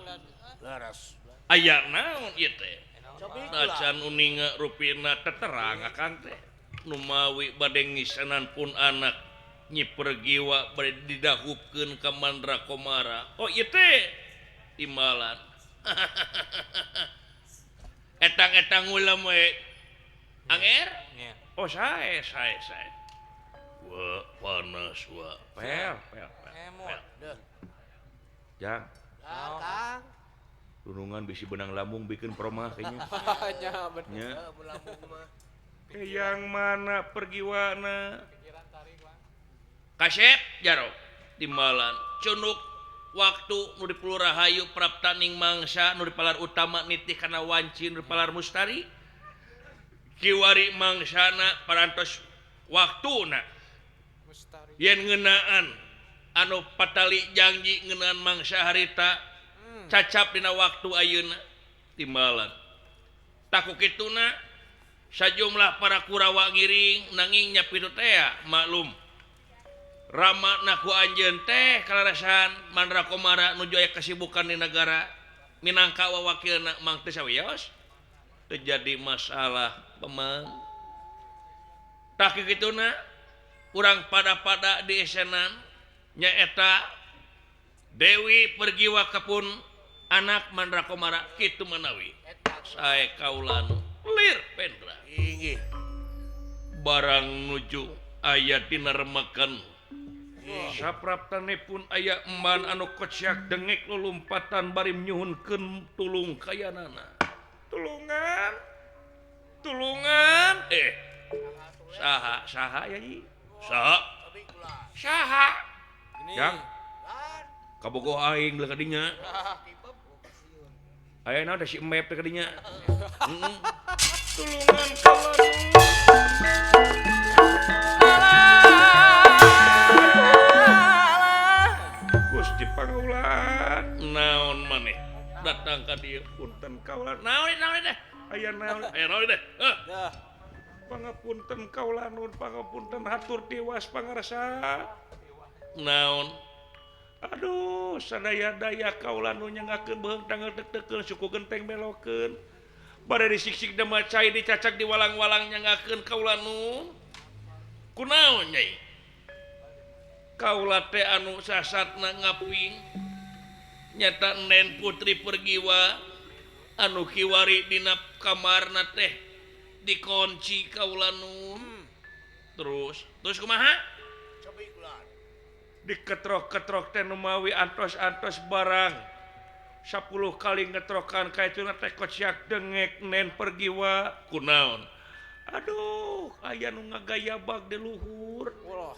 Leres. Aya naon ieu teh? Tacan uninga rupina teterang akang teh. Numawi bade ngisenan pun anak Nyi Pergiwa bade didahupkeun ka Mandra Komara. Oh ieu teh timbalan. Etang-etang ulem we. Anger? Nya. Oh sae sae sae. Wah, panas wah. Pel, pel, pel. Emot. Pel. Jang, Kang. dunungan bisi benang lambung bikin promah kayaknya. Nya bener. Nya. Lambung mah. Yang mana pergiwana? Pikiran tarik lah. Kasep jaro timbalan cunuk waktu nu dipulurahayu praptaning mangsa nu dipalar utama nitih kana wanci nu dipalar mustari kiwari mangsana parantos waktuna Mustari. yen ngeunaan anu patali janji ngeunaan mangsa harita cacap dina waktu ayeuna timbalan taku kituna sajumlah para Kurawa ngiring nanging nya pitu tea maklum Rama naku anjeun teh kalarasan Mandra Komara nuju aya kesibukan di negara minangka wawakilna mang teu sawios terjadi masalah pemang tah kituna urang pada-pada di esenan nyaeta Dewi Pergiwa kapun anak Mandra Komara kitu manawi sae kaulanu lir pendra Inggih. Barang nuju aya dina remakan sapraptane pun aya emban anu kociak dengek lulumpatan bari nyuhunkeun tulung kayanana tulungan tulungan saha saha yai saha saha yang kabogoh aing leuh kadinya aya naon da si emep teh kadinya tulungan kaulanu Gusti Pangaulan naon maneh datang ka dieu punten kaula naon naon deh aya naon aya naon deh heuh pangapunten kaula nun pangapunten hatur tiwas pangarsa naon aduh sadaya-daya kaula nu nyangakeun beuheung tanggal tek-tekeun suku genteng belokeun bade disiksik dema cai dicacak di walang-walang nyangakeun kaula nun kunaon nyai kaula teh anu sasatna ngaping nyata Nen Putri Pergiwa anu kiwari dina kamarna teh dikunci kaula nun terus terus kumaha diketrok-ketrok teh numawi antos-antos barang 10 kali ngetrokan ka itu teh kociak dengek Nen Pergiwa kunaon aduh aya nu ngagayabag di luhur Ulah.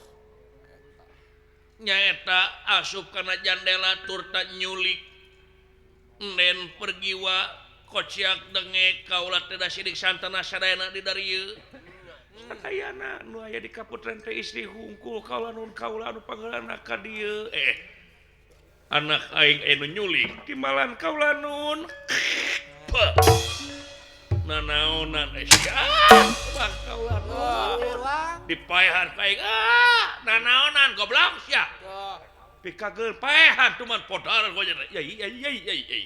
Nyaeta asup kana jandela turta nyulik Enden pergiwa kociak dengek kaula teh da sidik santana sadayana di darieu. Sadayana nu aya di kaputren teh istri hungkul kaula nun kaula anu pangeurana ka dieu. Anak aing anu nyulik timbalan kaula nun. Nanaonan bang kaula nun. Dipaehan aing nanaonan goblok sia. Pikageul paehan tuman podar gojer. Yai yai yai yai.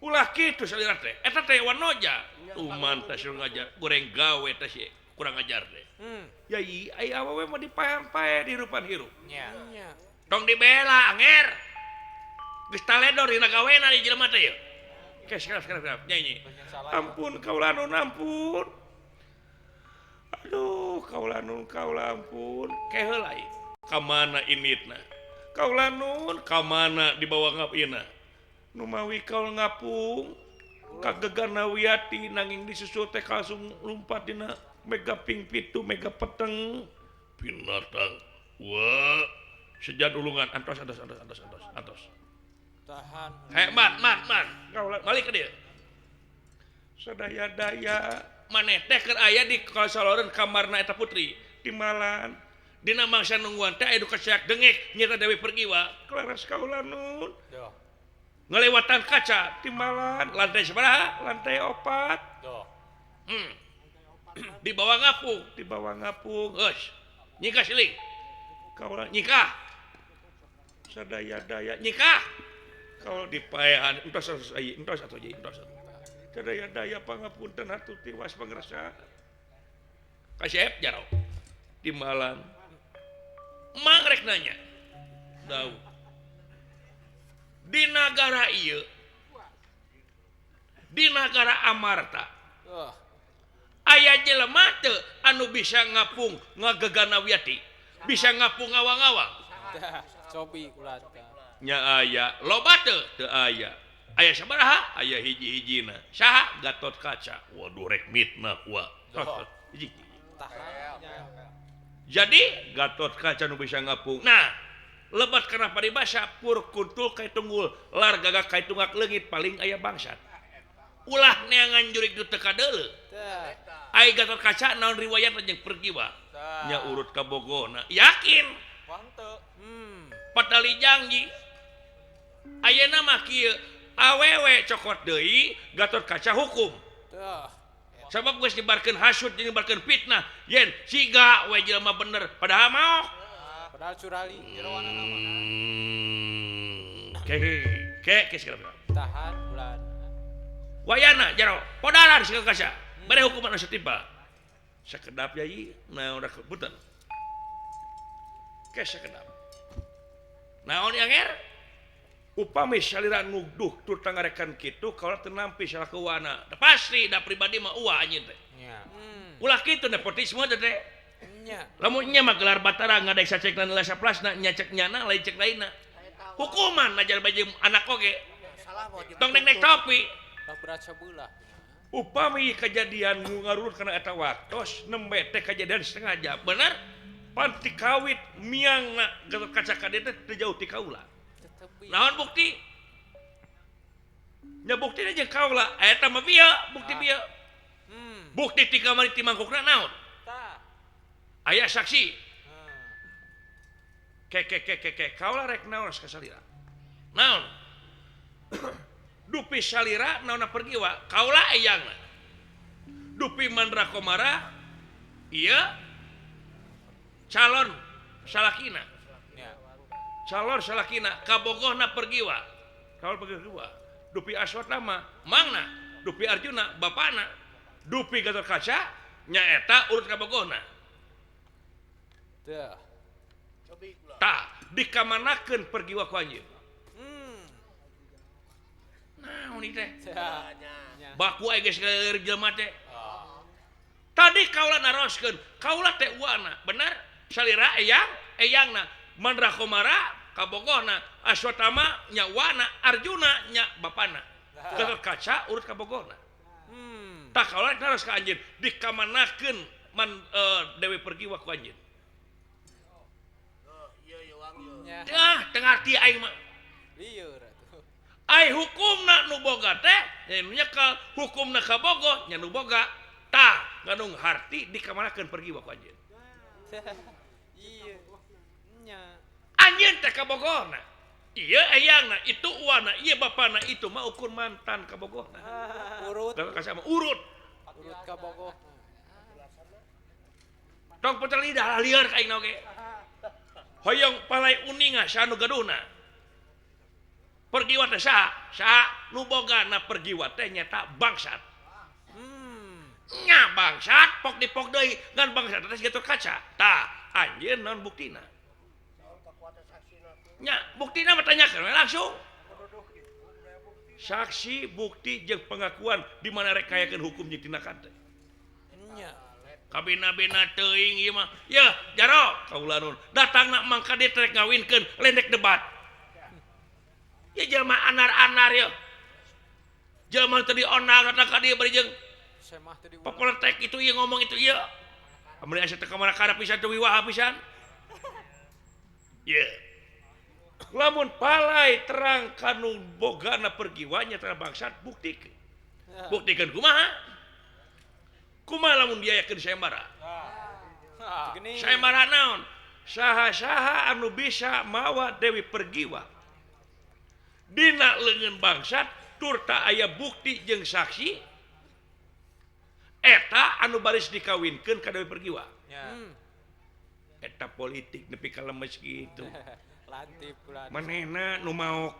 Ulah kitu salira teh. Eta teh wanoja. Tuman teh suruh ngajar, goreng gawe teh si kurang ajar teh. Yai aya awewe mah dipaehan-paeh di hirupan hirup. Nya. Tong dibela anger. Geus taledor dina gawena di jelema teh yeuh. Ke sekarang nyanyi. Ampun kaula nun ampun. Aduh kaula nun kaula ampun. Ke heula ieu. Ka mana initna? Kaula nun ka mana dibawa ngapina? Numawi kaul ngapung kagegana wiyati nanging disusul teh langsung lumpat dina mega ping pitu mega peteng binatang. Wah, sejad ulungan antos antos antos antos antos antos. Tahan. Man man man. Kaula balik ke dieu. Sadaya-daya maneh teh keur aya di kasaloreun kamarna eta putri timalan. Dina mangsa nungguan teh aya kasiak dengek nyata Dewi Pergiwa kelaras kaula nun. Ngelewatan kaca timbalan lantai sabaraha lantai 4. Di bawah ngapung geus nyikah siling kaula nyikah sadaya-daya nyikah kaula dipaehan entos atuh entos atuh entos sadaya-daya pangapunten atuh tiwas pangrasa kasep jaro timbalan mang rek nanya dau di nagara ieu di nagara Amarta aya jelema teu anu bisa ngapung ngagegana wiyati bisa ngapung ngawang-ngawang cobi ulah nya aya loba teu teu aya aya sabaraha aya hiji-hijina saha Gatot Kaca waduh rek mitnah wa hiji. Jadi Gatot Kaca nu bisa ngapung. Nah, lebat kana paribasa pur kuntul kai tunggul, lar gagak kai tunggak leungit paling aya bangsat. Ulah neangan jurig nu teu kadeuleu. Ai Gatot Kaca naon riwayatna jeung Pergiwa? Nya urut ka Bogona. Yakin. Patali janji. Ayeuna mah kieu, awewe cokot deui Gatot Kaca hukum. Sabab geus nyebarkeun hasud jeung nyebarkeun fitnah yen siga we jelema bener padahal maok padahal curali jeroanana mah ke ke ke segala tahan bulan wayana jero podaran segala kaca bere hukuman anu setimpal sakedap yai naon rek punten ke sakedap naon yang upami salira nugduh tur tangarekan kitu kaula teu nampi salah kewana pasti da pribadi mah uwa anjeun teh nya. Ulah kitu nepotisme teh teh nya. Lamun nya mah gelar batara ngadek sacekna nilai saplasna nya cek nyana lain cek lainna hukuman ajar bae anak oge tong nek topi berat sabelah upami kejadian nu ngarurut kana eta waktos nembe teh kejadian sengaja bener pan ti kawit miangna Gatot Kaca ka dieu teh teu jauh ti kaula. Naon bukti? Nya buktina jeung kaula eta mah bieu bukti bieu. Bukti ti kamari ti mangkukna naon? Aya saksi. Ke ke ke ke ke kaula rek naon ka salira? Naon? Dupi salira naonna Pergiwa? Kaula eyangna. Dupi Mandra Komara ieu calon salakina. Calon salakina kabogohna Pergiwa kaul Pergiwa dupi Aswatama mangna dupi Arjuna bapana dupi Gatot Kaca nyaeta urut kabogohna teh tah dikamanakeun Pergiwa ku anjeun naon ieu teh baku aya geus keur jelema teh tadi kaula naroskeun kaula teh uana bener salira eyang eyangna Mandra Komara kabogohna Aswatama nya wana Arjuna nya bapana Gatot Kaca urut kabogohna tah kaula naros ka anjeun dikamanakeun man Dewi Pergiwa ku anjeun tah teu ngarti aing mah lieur atuh. Ai hukumna nu boga teh nya nu nyekel, hukumna kabogoh nya nu boga. Tah ngandung harti dikamanakeun pergi ku anjeun. Iya. Nya. Anjeun teh kabogohna. Iya eyangna, itu uana, iya bapana, itu mah ukur mantan kabogohna. Urut. Sama urut. Urut kabogoh. Tong puter lidah lieur ka aing oge. Hoyong palai uninga saha nu gaduhna. Pergiwa teh saha? Saha nu bogana pergiwa teh nyata bangsat. Nya bangsat pok dipok deui ngan bangsat teh Gatot Kaca. Tah, anjeun naon buktina? Nya, buktina mah tanyakeun we langsung. Saksi, bukti jeung pengakuan di mana rek kayakeun hukum jeung tindakan teh. Nya. Kabina-bina teuing ieu mah. Yeuh, jaro kaula nun. Datangna mangka dieu rek ngawinkeun lendek debat. Ya jelema anar-anar yeuh. Jelema teu dionang datang ka dieu bari jeung semah teu diulang. Popoletek itu ieu ngomong itu ieu. Amun asa teu ka mana-kana pisan teu wiwaha pisan. Yeuh. Lamun palai terang kanu bogana pergiwanya terang bangsat buktikeun. Buktikeun kumaha? Kumaha lamun diayakeun sayembara? Sayembara naon? Saha-saha anu bisa mawa Dewi Pergiwa dina leungeun bangsat turta aya bukti jeung saksi eta anu baris dikawinkeun ka Dewi Pergiwa. Eta politik nepi ka lemes kitu. Manehna nu maok,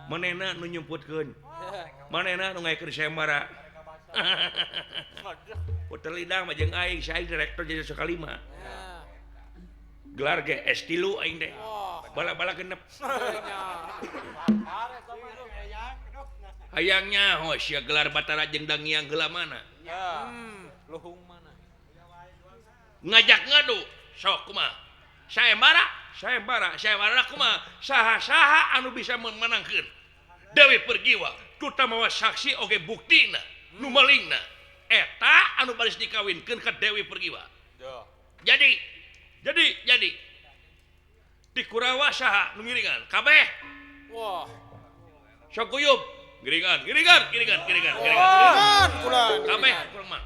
manehna nu nyumputkeun, manehna nu ngayakeun sayembara. Puter lidah mah jeung aing, si aing direktur jadi Sukalima. Gelar ge S3 aing teh. Bala-bala genep. Hayangnya ho sia gelar Batara jeung Dangiang heula mana? Luhung mana? Ngajak ngadu, sok kumaha? Sayembara, sayembara, sayembara kumaha? Saha-saha anu bisa memenangkeun Dewi Pergiwa, tuta mawa saksi oge buktina, nu malingna. Eta anu baris dikawinkeun ka Dewi Pergiwa. Jadi, jadi. Di Kurawa saha nu ngiringan? Kabeh. Wah. Sok guyub, ngiringan, ngiringan, ngiringan, ngiringan, ngiringan. Kabeh kurang mah.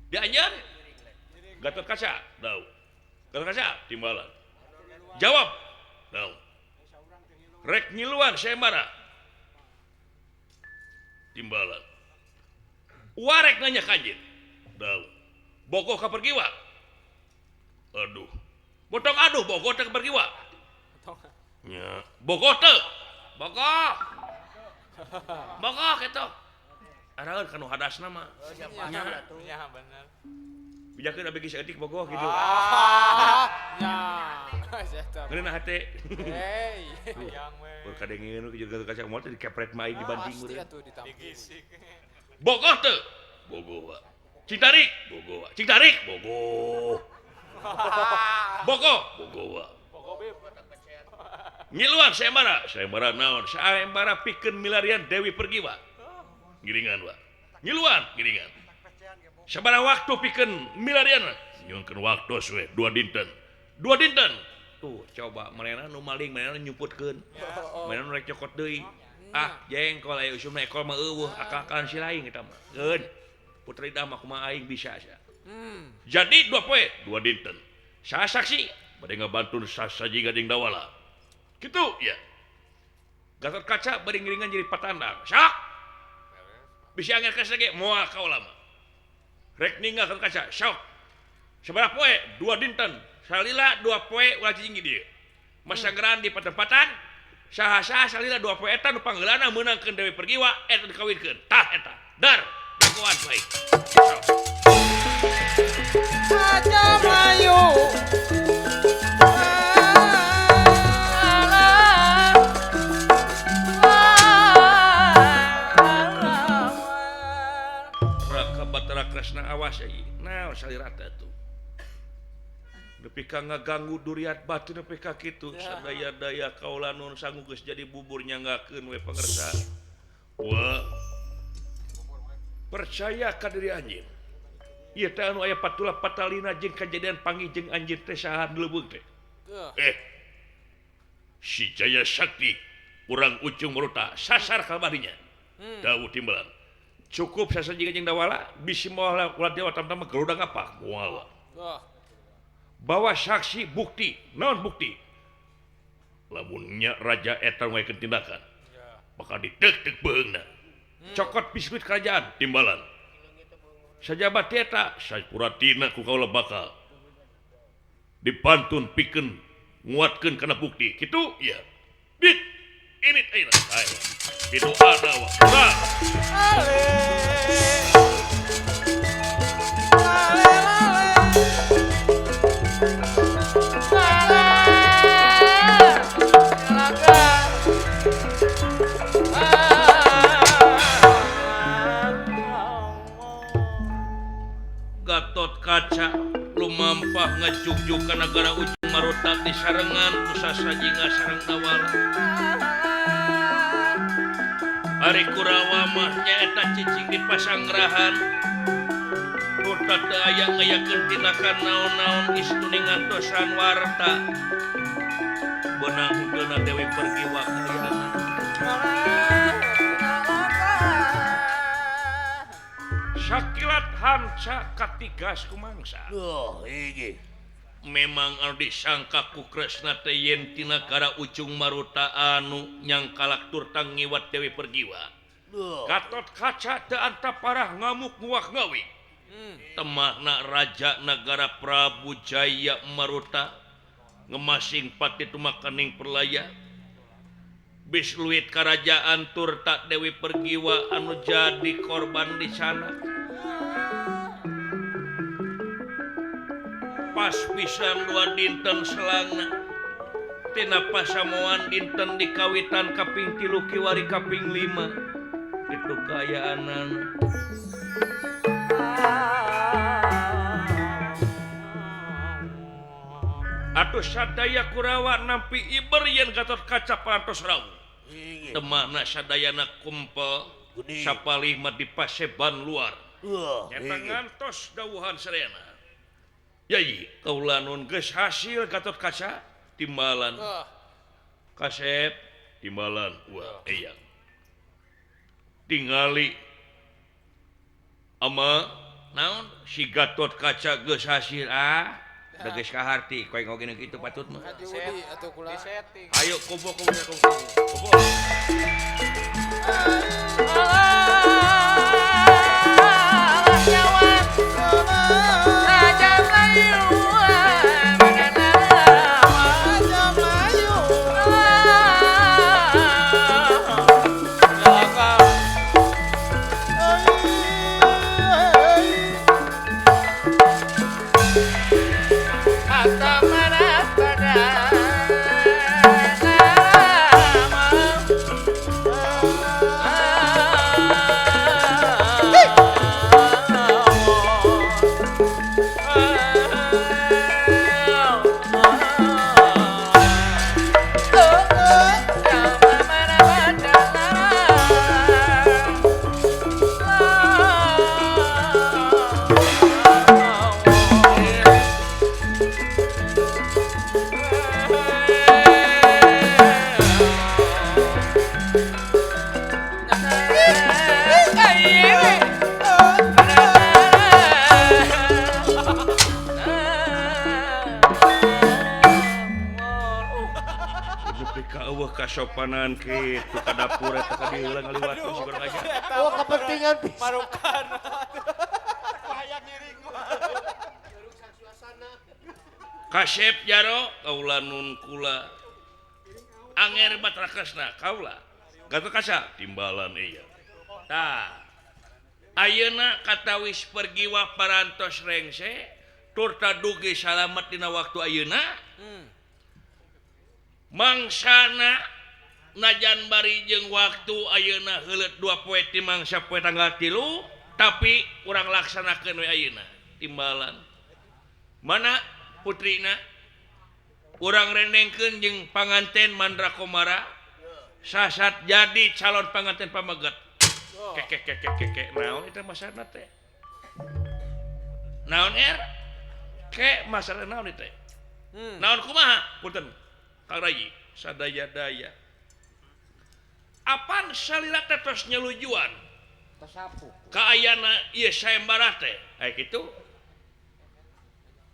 Di anjeun Gatot Kaca, dau. Gatot Kaca, timbalan. Jawab, dau. Rek ngiluan sayembara. Timbalan. Warek nanya ka anjeun. Dau. Bogoh ka Pergiwa. Aduh. Botong aduh bogoh teh ka Pergiwa. Nya, bogoh teu. Bogoh. Bogoh kitu. Araeun kanu hadasna mah. Nya, nya bener. Bijakeun abdi saeutik bogoh kitu. Nya. Ngeunah hate. Hei, hayang we. Ur kadengeun nu jeung Kaca moal teh dikepret mah aing dibanting pasti meureun. Atuh ditampung. Bogoh teu? Bogoh. Cing tarik, bogoh. Cing tarik, bogoh. Bogoh, bogoh. Bogoh beb. Ngiluan sayembara, sayembara naon? Sayembara pikeun milarian Dewi Pergiwa. Ngiringan wa. Ngiluan, ngiringan. Sabaraha waktu pikeun milarian? Nyungkeun waktu we 2 dinten. 2 dinten. Tuh, coba manehna nu maling, manehna nyumputkeun. Manehna nu rek cokot deui. Ah, jengkol aya usumna ekol mah eueuh, akal-akalan si lain eta mah. Keun. Putri dah mah kumaha aing bisa sia. Jadi 2 poe, 2 dinten. Saha saksi? Bade ngabantu sasaji gading dawala. Kitu ya. Gatot Kaca bari ngiringan jadi patandang. Sok. Bisi angger ka ge moal kaula mah. Rek ninggal Gatot Kaca, sok. Sabaraha poe? 2 dinten. Salila 2 poe ulah cicing di dieu. Masanggeran di patempatan. Saha-saha salila 2 poe eta nu panggeulana meunangkeun Dewi Pergiwa eta dikawinkeun. Tah eta. Dar. Jagoan baik. Sok. Aja mayu. Raka Batara Kresna awas euy. Naon salira teh atuh. Nepi ka ngaganggu duriat batu nepi ka kitu sadaya-daya kaula nun sangu geus jadi bubur nyanggakeun we pangersa. Wah. Percaya ka diri anjeun. Ieu teh anu aya patula patalina jeung kajadian panggih jeung anjeun teh saha nu leuweung teh. Si Jaya Sakti Urang Ujung Maruta sasar kalbadinya. Dawuh timbalan. Cukup sasaji jeung Dawala bisi moal ulah dewa tam-tam geluda ngapak moal. Bawa saksi bukti, naon bukti? Lamun nya raja eta ngaekeun tindakan. Bakal ditek-tek beungna. Cokot biskuit kerajaan timbalan. Sajabat eta sapuratina ku kaula bakal dipantun pikeun nguatkeun kana bukti. Kitu ya. Dit ini ayeuna. Ayo. Itu ada wa. Gatot Kaca lumampah ngajugjug ka nagara Ujung Maruta disarengan ku sasajinga sareng Dawala. Ari Kurawa mah nyaeta cicing di pasangrahan. Turta teu aya ngayakeun tindakan naon-naon istuni ngantosan warta. Beunang henteu Dewi Pergiwa kaayaan. Sakilat hanca katigas kumangsa. Duh, iki. Memang anu disangka ku Kresna teh yen ti nagara Ujung Maruta anu nyangkalak turta ngiwat Dewi Pergiwa. Gatot Kaca teu antaparah ngamuk nguak ngawi. Temahna raja nagara Prabu Jaya Maruta ngemasing pati tumakaning perlaya. Bis luit karajaan turta Dewi Pergiwa anu jadi korban di sana. Pas pisan dua dinten selangna tina pasamuan dinten dikawitan kaping 3 kiwari kaping 5 itu kaayaanana. Atuh sadaya Kurawa nampi iber yen Gatot Kaca parantos rawuh. Temahna sadayana kumpel sapalih mah di paseban luar. Nyata ngantos dawuhan sadayana. Yai, kaula nun geus hasil Gatot Kaca timbalan. Kasep timbalan. Wah, eyang. Tingali ama naon si Gatot Kaca geus hasil ah. Da geus kaharti koe ngoge kitu patut mah. Ayo kumpul kumpul kumpul. Kumpul. Kasopanan kitu ka dapur eta ka dieu ngaliwat si urang aja. Oh, kepentingan pisan. Marukan. Hayang ngiring mah. Kasep jaro kaula nun kula. Anger Batra Kresna kaula. Gatot Kaca timbalan ieu. Tah. Ayeuna katawis Pergiwa parantos rengse turta dugi salamet dina waktu ayeuna. Mangsana najan bari jeung waktu ayeuna heuleut 2 poe ti mangsa poe tanggal 3 tapi urang laksanakeun we ayeuna timbalan. Mana putrina urang rendengkeun jeung panganten Mandra Komara sasat jadi calon panganten pameget. Kek kek kek kek naon eta masana teh? Naon er? Ke masana naon teh? Naon kumaha? Punten. Kang Rayi sadaya-daya. Apan salira teh tos nyelujuan kaayana ieu sayembara teh aya kitu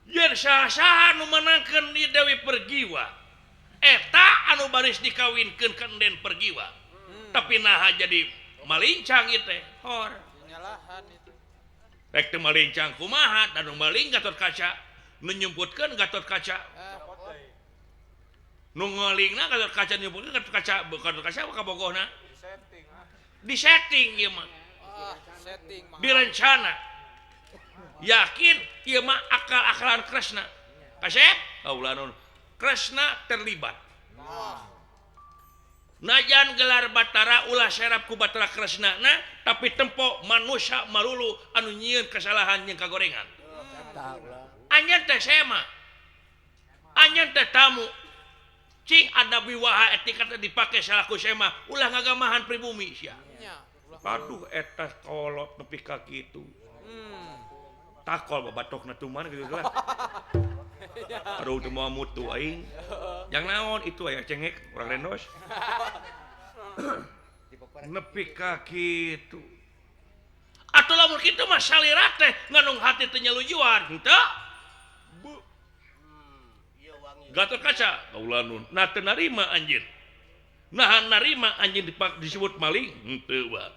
yen saha-saha nu menangkeun di Dewi Pergiwa eta anu baris dikawinkeun ka Enden Pergiwa tapi naha jadi malincang ieu teh hor nyalahan itu rek teu malincang kumaha dan nu maling Gatot Kaca nu nyumputkeun Gatot Kaca nu ngalingna Gatot Kaca nyumputkeun Gatot Kaca Gatot Kaca ka bogohna disetting ieu mah setting direncana yakin ieu mah akal-akalan Kresna kasep kaula nun Kresna terlibat najan gelar Batara ulah serap ku Batara Kresna na tapi tempo manusia malulu anu nyieun kesalahan jeung kagorengan anjeun teh sema anjeun teh tamu cing ada wiwaha etika teh dipake salaku sema ulah ngagamahan pribumi sia. Aduh eta kolot nepi ka kitu. Takol babatokna tuman kitu lah. Aduh teu moal mutu aing. Jang naon itu aya cengek urang rendos. Nepi ka kitu. Atuh lamun kitu mah salira teh nganung hati teu nyalujuan henteu? Gatot Kaca kaula nun. Nah teu narima anjeun. Nah narima anjeun disebut maling henteu bae.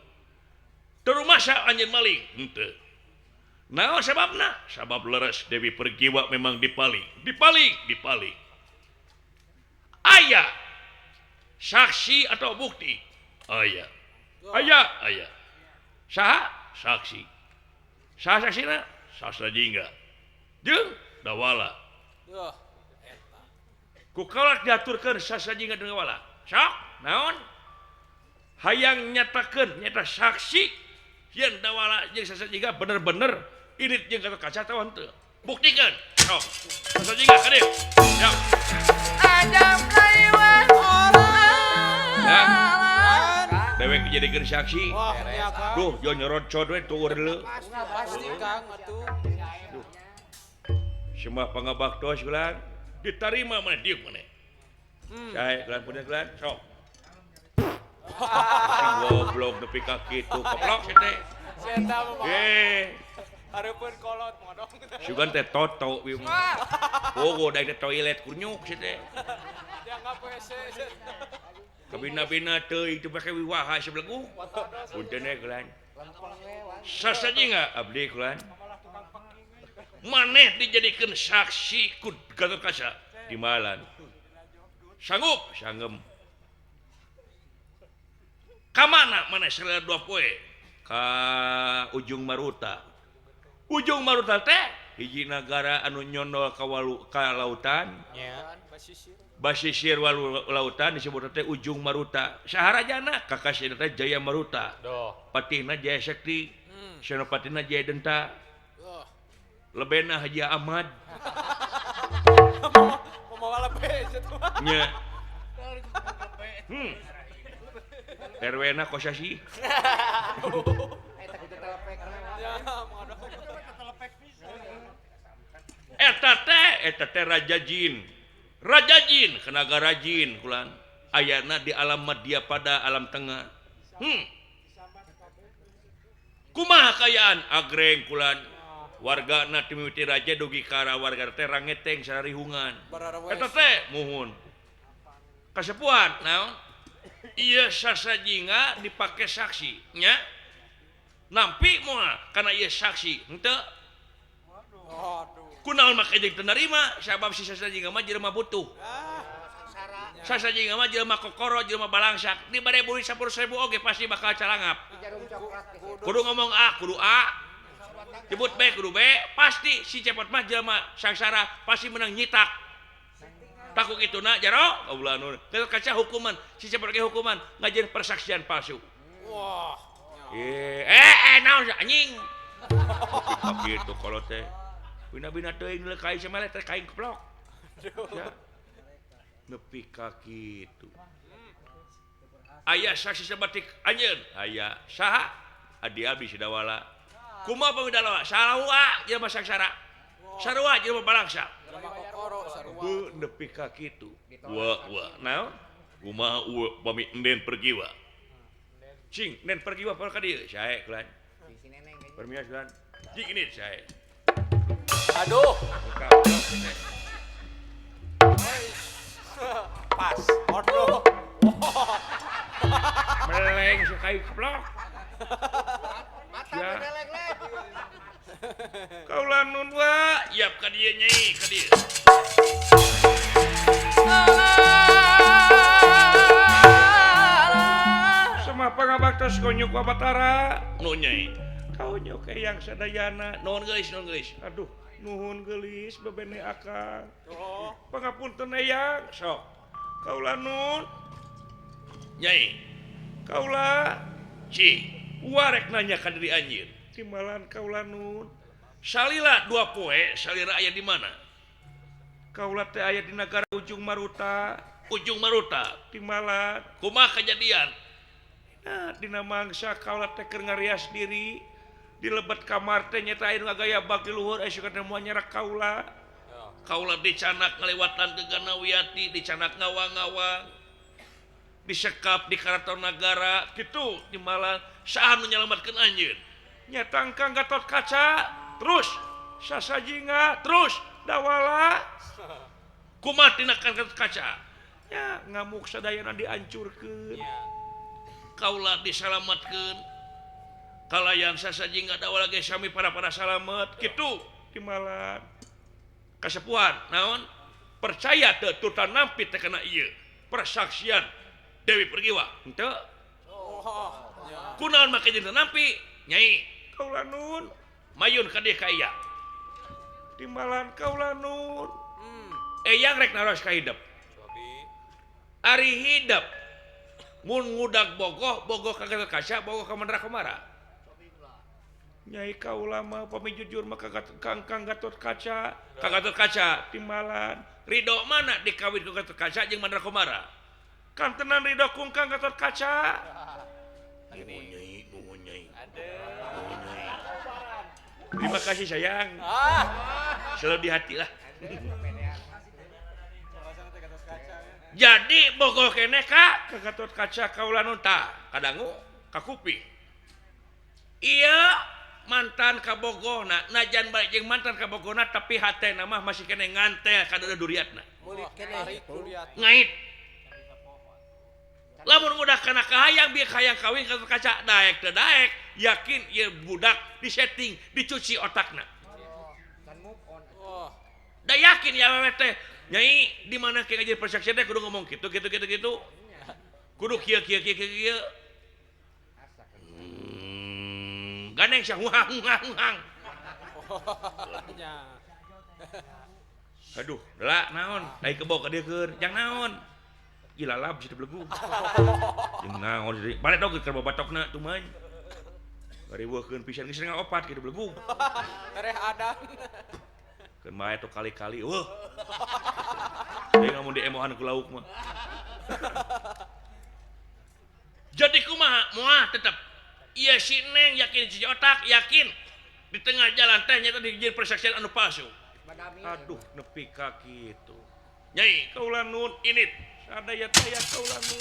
Teu rumasa anjeun maling henteu. Naon sababna? Sabab leres Dewi Pergiwa memang dipaling, dipaling, dipaling. Aya saksi atau bukti? Aya. Aya, aya. Saha? Saksi. Saha saksina? Sastra Jingga. Jeung Dawala. Ku kaulak diaturkeun Sastra Jingga jeung Dawala. Sok, naon? Hayang nyatakeun nyata saksi yen Dawala jeung Sastra Jingga bener-bener irit jeung Gatot Kaca atawa henteu. Buktikan. Sok. Sastra Jingga ka dieu. Sok. Adam laiwan orang. Dewek dijadikeun saksi. Duh, jo nyorocod we tuur deuleu. Pasti Kang atuh. Duh. Semah pangabaktos gelang ditarima maneh dieu maneh. Sae gelang punya gelang sok. Goblok nepi ka kitu keplok si teh. Hareupeun kolot modong. Sugan teh toto ieu mah. Bogo daek teh toilet kunyuk si teh. Dianggap WC. Kabina-bina teuing teu pake wiwaha sebelegu. Punten we gelang. Sasajinga abdi gelang. Maneh dijadikeun saksi ku Gatot Kaca timbalan. Sanggup sanggem. Ka mana maneh salila 2 poe? Ka Ujung Maruta. Ujung Maruta teh hiji nagara anu nyondol ka walu ka lautan. Basisir walu lautan disebut teh Ujung Maruta. Saharajana kakasina teh Jaya Maruta. Patihna Jaya Sekti, Senopatina Jaya Denta. Lebena Haji Ahmad. Moal lebe nya. RW-na kosasi. Eta teh Raja Jin. Raja Jin, kenagara jin kulan. Ayana di alam madya pada alam tengah. Kumaha kayaan agreng kulan. Wargana ti mimiti raja dugi ka warga teh rangeteng sararihungan. Eta teh muhun. Kasepuhan naon? Ieu Sasajinga dipake saksi nya. Nampi moal kana ieu saksi henteu. Kunaon make jeung teu narima sabab si Sasajinga mah jelema butuh. Sasajinga mah jelema kokoro, jelema balangsak. Dibere buri 10.000 oge pasti bakal calangap. Kudu ngomong A, kudu A. Sebut B, kudu B, pasti si cepot mah jelema sangsara pasti menang nyitak. Takut itu na jaro kaula nun. Gatot Kaca hukuman, si cepot ge hukuman ngajeun persaksian palsu. Wah. Naon anjing. Kitu kolot teh. Bina-bina teuing leuk kain samele teh kain keplok. Ya. Nepi ka kitu. Aya saksi sabatik anjeun, aya saha? Adi abdi Sidawala. Kumaha pamidalawa? Sarua jelema sangsara. Sarua jelema balangsa. Heuh nepi ka kitu. Wa wa naon? Kumaha pami Enden Pergiwa? Cing nen pergi wa ka dieu sae kulan. Permios kulan. Cing ini sae. Aduh. Pas. Aduh. Meleng si kayu keplok. Mata meleng-leng. Kaula nun wa, yap ka dieu nyai, ka dieu. Semapa ngabaktos konyuk wa Batara. Nu nyai. Kaunyuk eyang sadayana. Nuhun geulis, nuhun geulis. Aduh, nuhun geulis bebene akang. Oh. Pangapunten eyang, sok. Kaula nun. Nyai. Kaula ci warek nanya ka diri anjeun. Timbalan kaula nun. Salila dua poe, salira aya di mana? Kaula teh aya di nagara Ujung Maruta. Ujung Maruta, timbalan. Kumaha kejadian? Nah, dina mangsa kaula teh keur ngarias diri di lebet kamar teh nyata aya nu ngagaya bak di luhur aya suka teh moal nyerak kaula. Kaula dicanak ngalewatan ke Ganawiyati, dicanak ngawang-ngawang. Disekap di Karaton Nagara kitu timbalan saha nu nyalametkeun anjeun? Nyata Kang Gatot Kaca, terus Sasajinga, terus Dawala. Kumaha tina Kang Gatot Kaca? Nya ngamuk sadayana diancurkeun. Kaula disalametkeun. Kalayan Sasajinga Dawala ge sami para-para salamet kitu timbalan. Kasepuhan naon? Percaya teu tuta nampi teh kana ieu persaksian Dewi Pergiwa. Henteu. Kunaon make jeung teu nampi? Nyai kaula nun. Mayun ka dieu ka iya. Timbalan kaula nun. Eyang rek naros ka hidep. Ari hidep mun ngudag bogoh, bogoh ka Gatot Kaca, bogoh ka Mandra Komara. Nyai kaula mah pami jujur mah ka Kang Gatot Kaca, ka Gatot Kaca timbalan. Ridho mana dikawin ku Gatot Kaca jeung Mandra Komara? Kantenan ridho kung Kang Gatot Kaca. Nuhun nyai, nuhun nyai. Nuhun nyai. Terima kasih sayang. Selalu di hati lah. Jadi bogoh keneh ka Gatot Kaca kaula nun tah kadangu ka kuping. Ieu mantan kabogohna najan balik jeung mantan kabogohna tapi hatena mah masih keneh ngantel ka duriatna. Ngait. Lamun udah kana kahayang bieu hayang kawin ka Gatot Kaca daek teu daek yakin ieu budak disetting dicuci otakna. Da yakin ya awewe teh nyai di mana ke ngaji persaksian teh kudu ngomong kitu kitu kitu kitu. Kudu kieu kieu kieu kieu. Gandeng sia huang huang huang. Aduh, lah naon? Dai kebo ka dieu keur, jang naon? Ilalab situ belegu. Jeung naon deui? Balik dog keur babatokna tumain. Riweuhkeun pisan geus opat kitu belegu. Tereh adan. Keun bae tuh kali-kali eueuh. Deui ngamun diemohan ku lauk mah. Jadi kumaha? Moal tetep. Ieu si Neng yakin cuci otak, yakin di tengah jalan teh nyata dijieun persaksian anu palsu. Aduh, nepi ka kitu. Nyai kaula nun init. Sadaya teh ya kaula nun.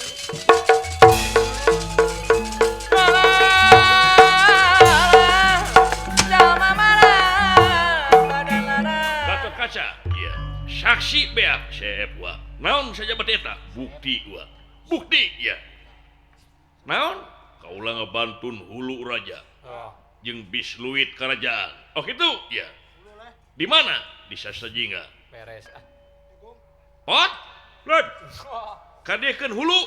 Gatot Kaca, iya. Saksi beak seep wa. Naon saja bete eta? Bukti wa. Bukti iya. Naon? Kaula ngabantun hulu raja. Jeung bisluit kerajaan. Oh kitu? Iya. Di mana? Di Sasajinga. Beres ah. Pot? Lud. Kadiekeun hulu.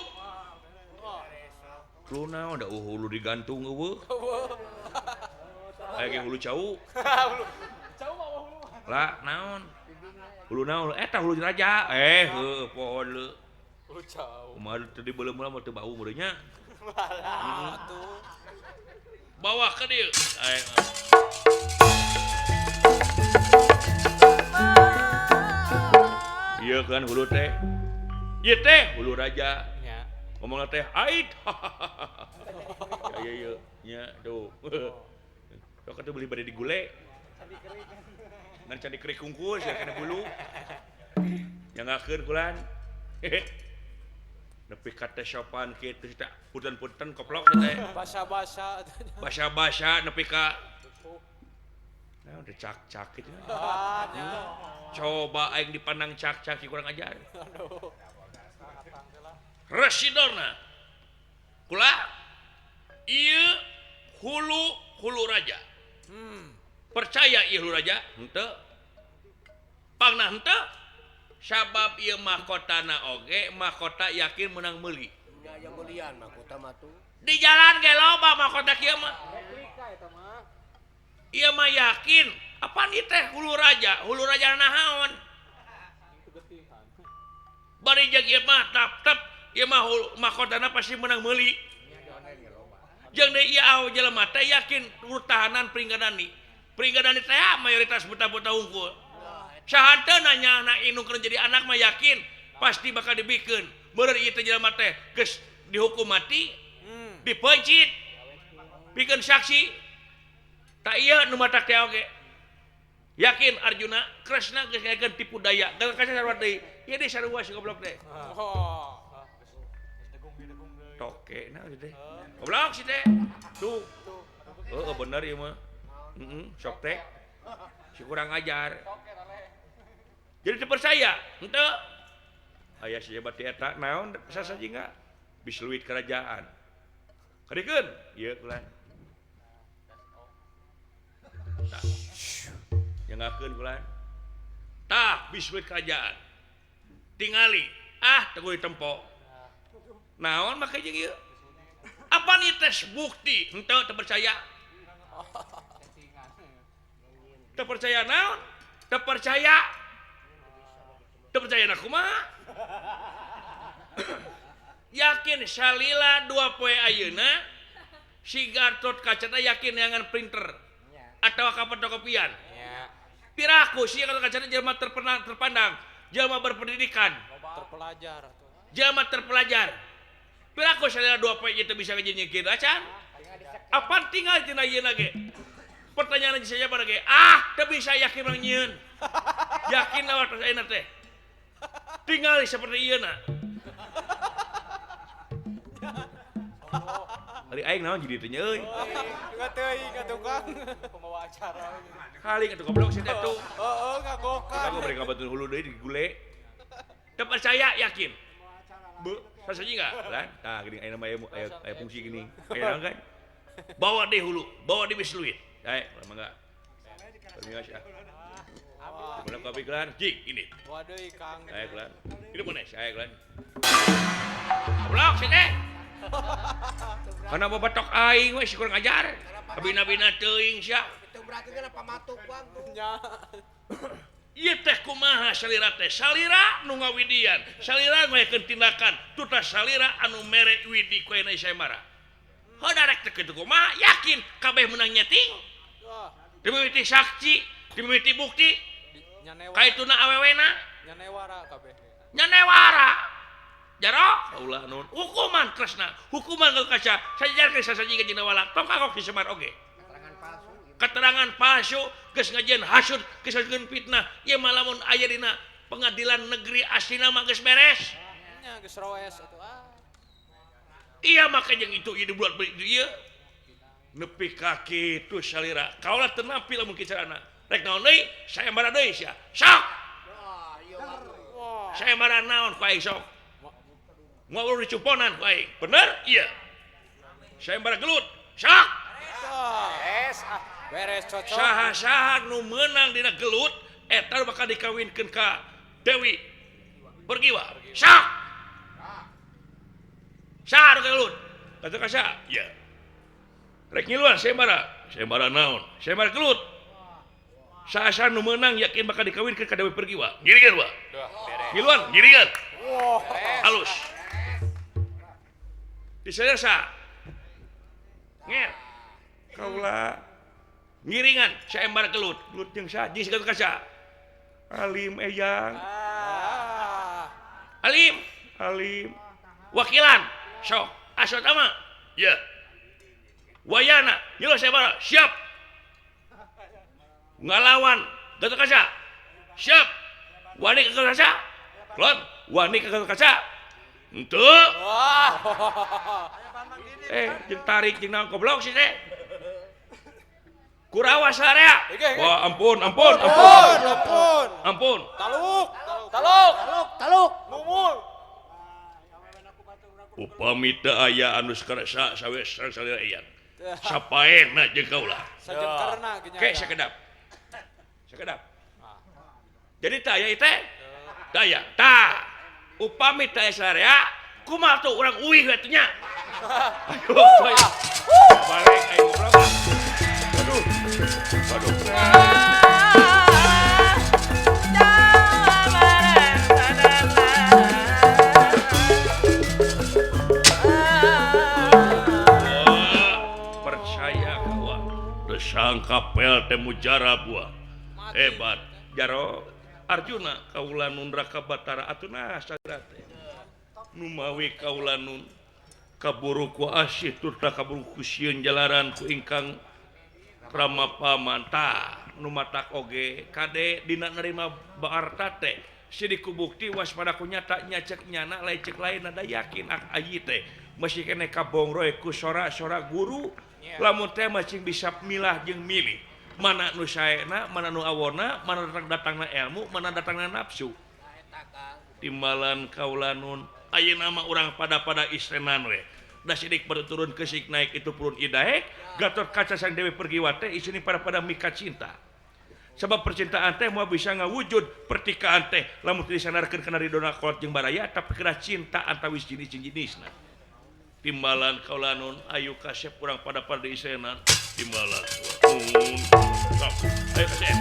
Hulu naon da hulu digantung eueuh. Aya ge hulu cau. Cau mah hulu. Lah naon? Hulu naon? Eta hulu raja. Eh heueuh poho deui. Hulu cau. Kumaha teu dibeuleum mah teu bau meureun nya. Malah atuh. Bawa ka dieu. Ieu kan hulu teh. Ieu teh hulu raja. Nya. Ngomongna teh ait. Ya ieu nya tuh. Sok atuh beli bade digule. Ngan candi kerik kungkul sia kana bulu. Nyangakeun kulan. Nepi ka teh sopan kitu teh punten-punten koplok teh. Basa-basa. Basa-basa nepi ka naon teh cak-cak kitu. Coba aing dipandang cak-cak kurang ajar. Resi Dorna. Kula ieu hulu raja. Percaya ieu hulu raja? Henteu. Pangna henteu. Sabab ieu mahkotana oge mahkota yakin menang meuli. Nya yang meulian mahkota mah tuh. Di jalan ge loba mahkota kieu mah. Replika eta mah. Ieu mah yakin apaan ieu teh hulu raja naon? Bari jeung ieu mah tap-tap ieu mah mahkotana pasti menang meuli. Jeung deui ieu aw jelema teh yakin tahanan Pringgadani. Pringgadani teh mayoritas buta-buta unggul. Saha teu nanya anak indung keur jadi anak mah yakin pasti bakal dibikeun. Meureun ieu teh jelema teh geus dihukum mati, dipencit, pikeun saksi. Tak ieu nu matak teh oge. Yakin Arjuna Kresna geus ngakeun tipu daya. Gagal kaca sarua deui. Ieu deui sarua si goblok teh. Toke na teh. Goblok si teh. Tuh. Heeh bener ieu mah. Heeh, sok teh. Si kurang ajar. Jadi dipercaya, henteu. Aya si hebat ti eta naon sasajinga bisluit kerajaan. Kadikeun, ieu kulan. Tah. Nyangakeun kulan. Tah bisluit kerajaan. Tingali, ah teu kudu ditempo. Naon make jeung ieu? Apa nih tes bukti? Henteu teu percaya. Teu percaya naon? Teu percaya. Teu percaya na kumaha? Yakin salila dua poe ayeuna si Gatot Kaca yakin neangan printer atau kapotokopian. Piraku si Gatot Kaca jelema terpandang, jelema berpendidikan, terpelajar, jelema terpelajar. Piraku salila dua poe ieu teu bisa ngejieun acan. Apaan tinggal tina ayeuna ge? Pertanyaan aja saya pada ge, ah teu bisa yakin urang nyieun. Yakin lah waktu ayeuna teh. Tinggal seperti ieu na. Ari aing naon jadi teh nya euy. Enggak teuing atuh Kang. Pembawa acara. Kali atuh goblok si teh tuh. Heeh, ngagokan. Kita bari ngabantuan hulu deui digule. Teu percaya yakin. Bu, sasaji enggak? Kan? Tah geuning ayeuna mah aya fungsi gini. Aya naon kan? Bawa deh hulu, bawa di bisluit. Ayo, mangga. Permios ya. Mana kopi kelan? Jik, ini. Waduh, Kang. Ayo kelan. Ini mana? Saya kelan. Goblok sih teh. Karena babatok aing we si kurang ajar. Abina-bina teuing sia. Teu berarti kana pamatuk Bang. Nya. Ieu teh kumaha salira teh? Salira nu ngawidian, salira ngayakeun tindakan, tutas salira anu mere widi ku ayeuna Sayembara. Heuh darek teh kitu kumaha? Yakin kabeh menang nyeting. Dimimiti saksi, dimimiti bukti. Kaituna awewena nyanewara kabeh. Nyanewara. Jaro ulah nun. Hukuman Kresna, hukuman Gatot Kaca. Sajarkeun sasaji ka Jinawala. Tong kagok si Semar oge. Keterangan palsu. Keterangan palsu geus ngajieun hasud, geus ngajieun fitnah. Ieu mah lamun aya dina pengadilan negeri aslina mah geus beres. Nya geus roes atuh ah. Iya maka jeung itu ieu dibuat ieu. Nepi ka kitu salira. Kaolah teu nampi lamun kieu carana. Rek naon deui? Sayembara deui sia. Sok. Sayembara naon ku aing sok? Moal dicumponan ku aing. Bener? Iya. Sayembara gelut. Sok. Beres ah. Beres cocok. Saha-saha nu meunang dina gelut eta bakal dikawinkeun ka Dewi Pergiwa. Sok. Saha nu gelut? Kata ka saha? Iya. Rek ngiluan sayembara. Sayembara naon? Sayembara gelut. Saha-saha nu meunang yakin bakal dikawinkeun ka Dewi Pergiwa. Ngiringan, Pak. Ngiluan, ngiringan. Halus. Disadar sa. Nger. Kaula ngiringan sayembara gelut. Gelut jeung saha? Jeung si Gatot Kaca. Alim eyang. Alim, alim. Wakilan. Sok, Aswatama. Ya. Wayana, ngiluan sayembara. Siap. Ngalawan Gatot Kaca. Siap. Wani ka Gatot Kaca. Klon, wani ka Gatot Kaca. Henteu. Jeung tarik jeung naon goblok sih teh. Kurawa sarea. Wah, ampun, ampun, ampun. Ampun. Ampun. Taluk, taluk, taluk, taluk. Mumul. Upami teu aya anu sakersa sawe sareng salira iyan. Sapaena jeung kaula. Sajeng karena ge nya. Ke sakedap. Sakedap. Jadi teu aya teh? Teu aya. Tah, upami teu aya sarea, kumaha tuh urang uih we teh nya. Ayo, ayo. Balik ayo goblok. Aduh. Aduh. Percaya kawa. Desang kapel teh mujarab buah. Hebat. Jaro Arjuna kaula nun Raka Batara atuna sagara teh. Numawi kaula nun kaburu ku asih turta kaburu ku sieun jalaran ku ingkang Rama pamanta nu matak oge kade dina nerima baarta teh sidik ku bukti waspada ku nyata nyacek nyana lain cek lain ada yakin ak ayi teh masih keneh kabongroy ku sora-sora guru lamun teh masih bisa milah jeung milih mana nu saena mana nu awona mana datangna ilmu mana datangna nafsu timbalan kaula nun ayeuna mah urang pada-pada istrenan we da sidik berturun kesik naik itu purun idaek Gatot Kaca Sang Dewi Pergiwate isini pada mika cinta sebab percintaan teh moal bisa ngawujud pertikaan teh lamun teu disandarkeun kana ridona kolot jeung baraya tapi kena cinta antawis jenis jeung jenisna timbalan kaula nun ayu kasep urang pada isenan timbalan nun sok ayo kasep.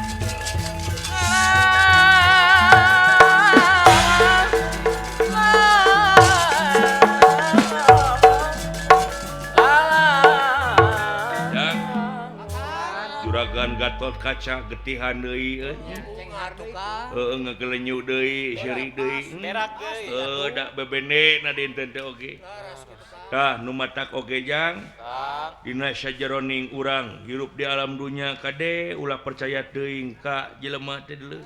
Juragan Gatot Kaca getihan deui euy. Heueuh ngagelenyu deui, seuri deui. Heuh da bebene na dinten teh oge. Tah nu matak oge jang. Dina sajeroning urang hirup di alam dunya kade ulah percaya teuing ka jelema teh deuleu.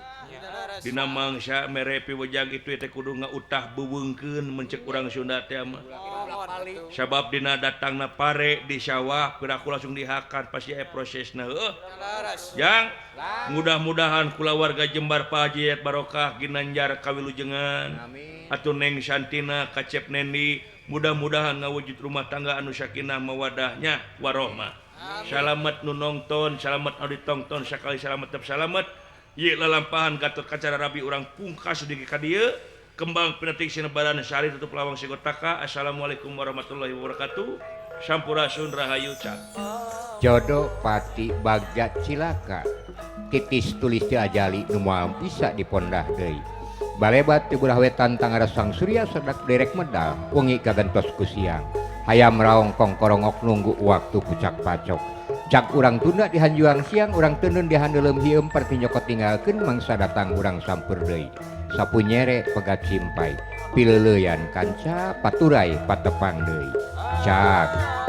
Dina mangsa mere piwejang itu teh kudu ngautah beuweungkeun mencek urang Sunda teh mah. Sabab dina datangna pare di sawah piraku langsung dihakan pasti aya prosesna heueuh. Jang mudah-mudahan kulawarga Jembar Pak Haji barokah ginanjar kawilujengan. Atuh Neng Santina Kacep Nendi mudah-mudahan ngawujud rumah tangga anu sakinah mawadahnya warohmah. Salamet nu nongton, salamet anu ditongton, sakali salamet tetep salamet. Ieu lalampahan Gatot Kaca Rabi urang pungkas di ka dieu. Kembang pinatik sinebaran sari tutup lawang sigotaka. Assalamualaikum warahmatullahi wabarakatuh. Sampurasun rahayu cak. Jodoh pati bagja cilaka. Titis tulis ti ajali nu moal bisa dipondah deui. Balebat ti belah wetan tangara sang surya sedak derek medal wengi kagentos ku siang. Hayam raong kongkorongok nunggu waktu pucak pacok. Cak urang tunda dihanjuang siang urang tenun dihandelem hieum perti nyokot tinggalkeun mangsa datang urang samper deui. Sapu nyere pegat simpai, pileuleyan kanca paturai patepang deui. Cak.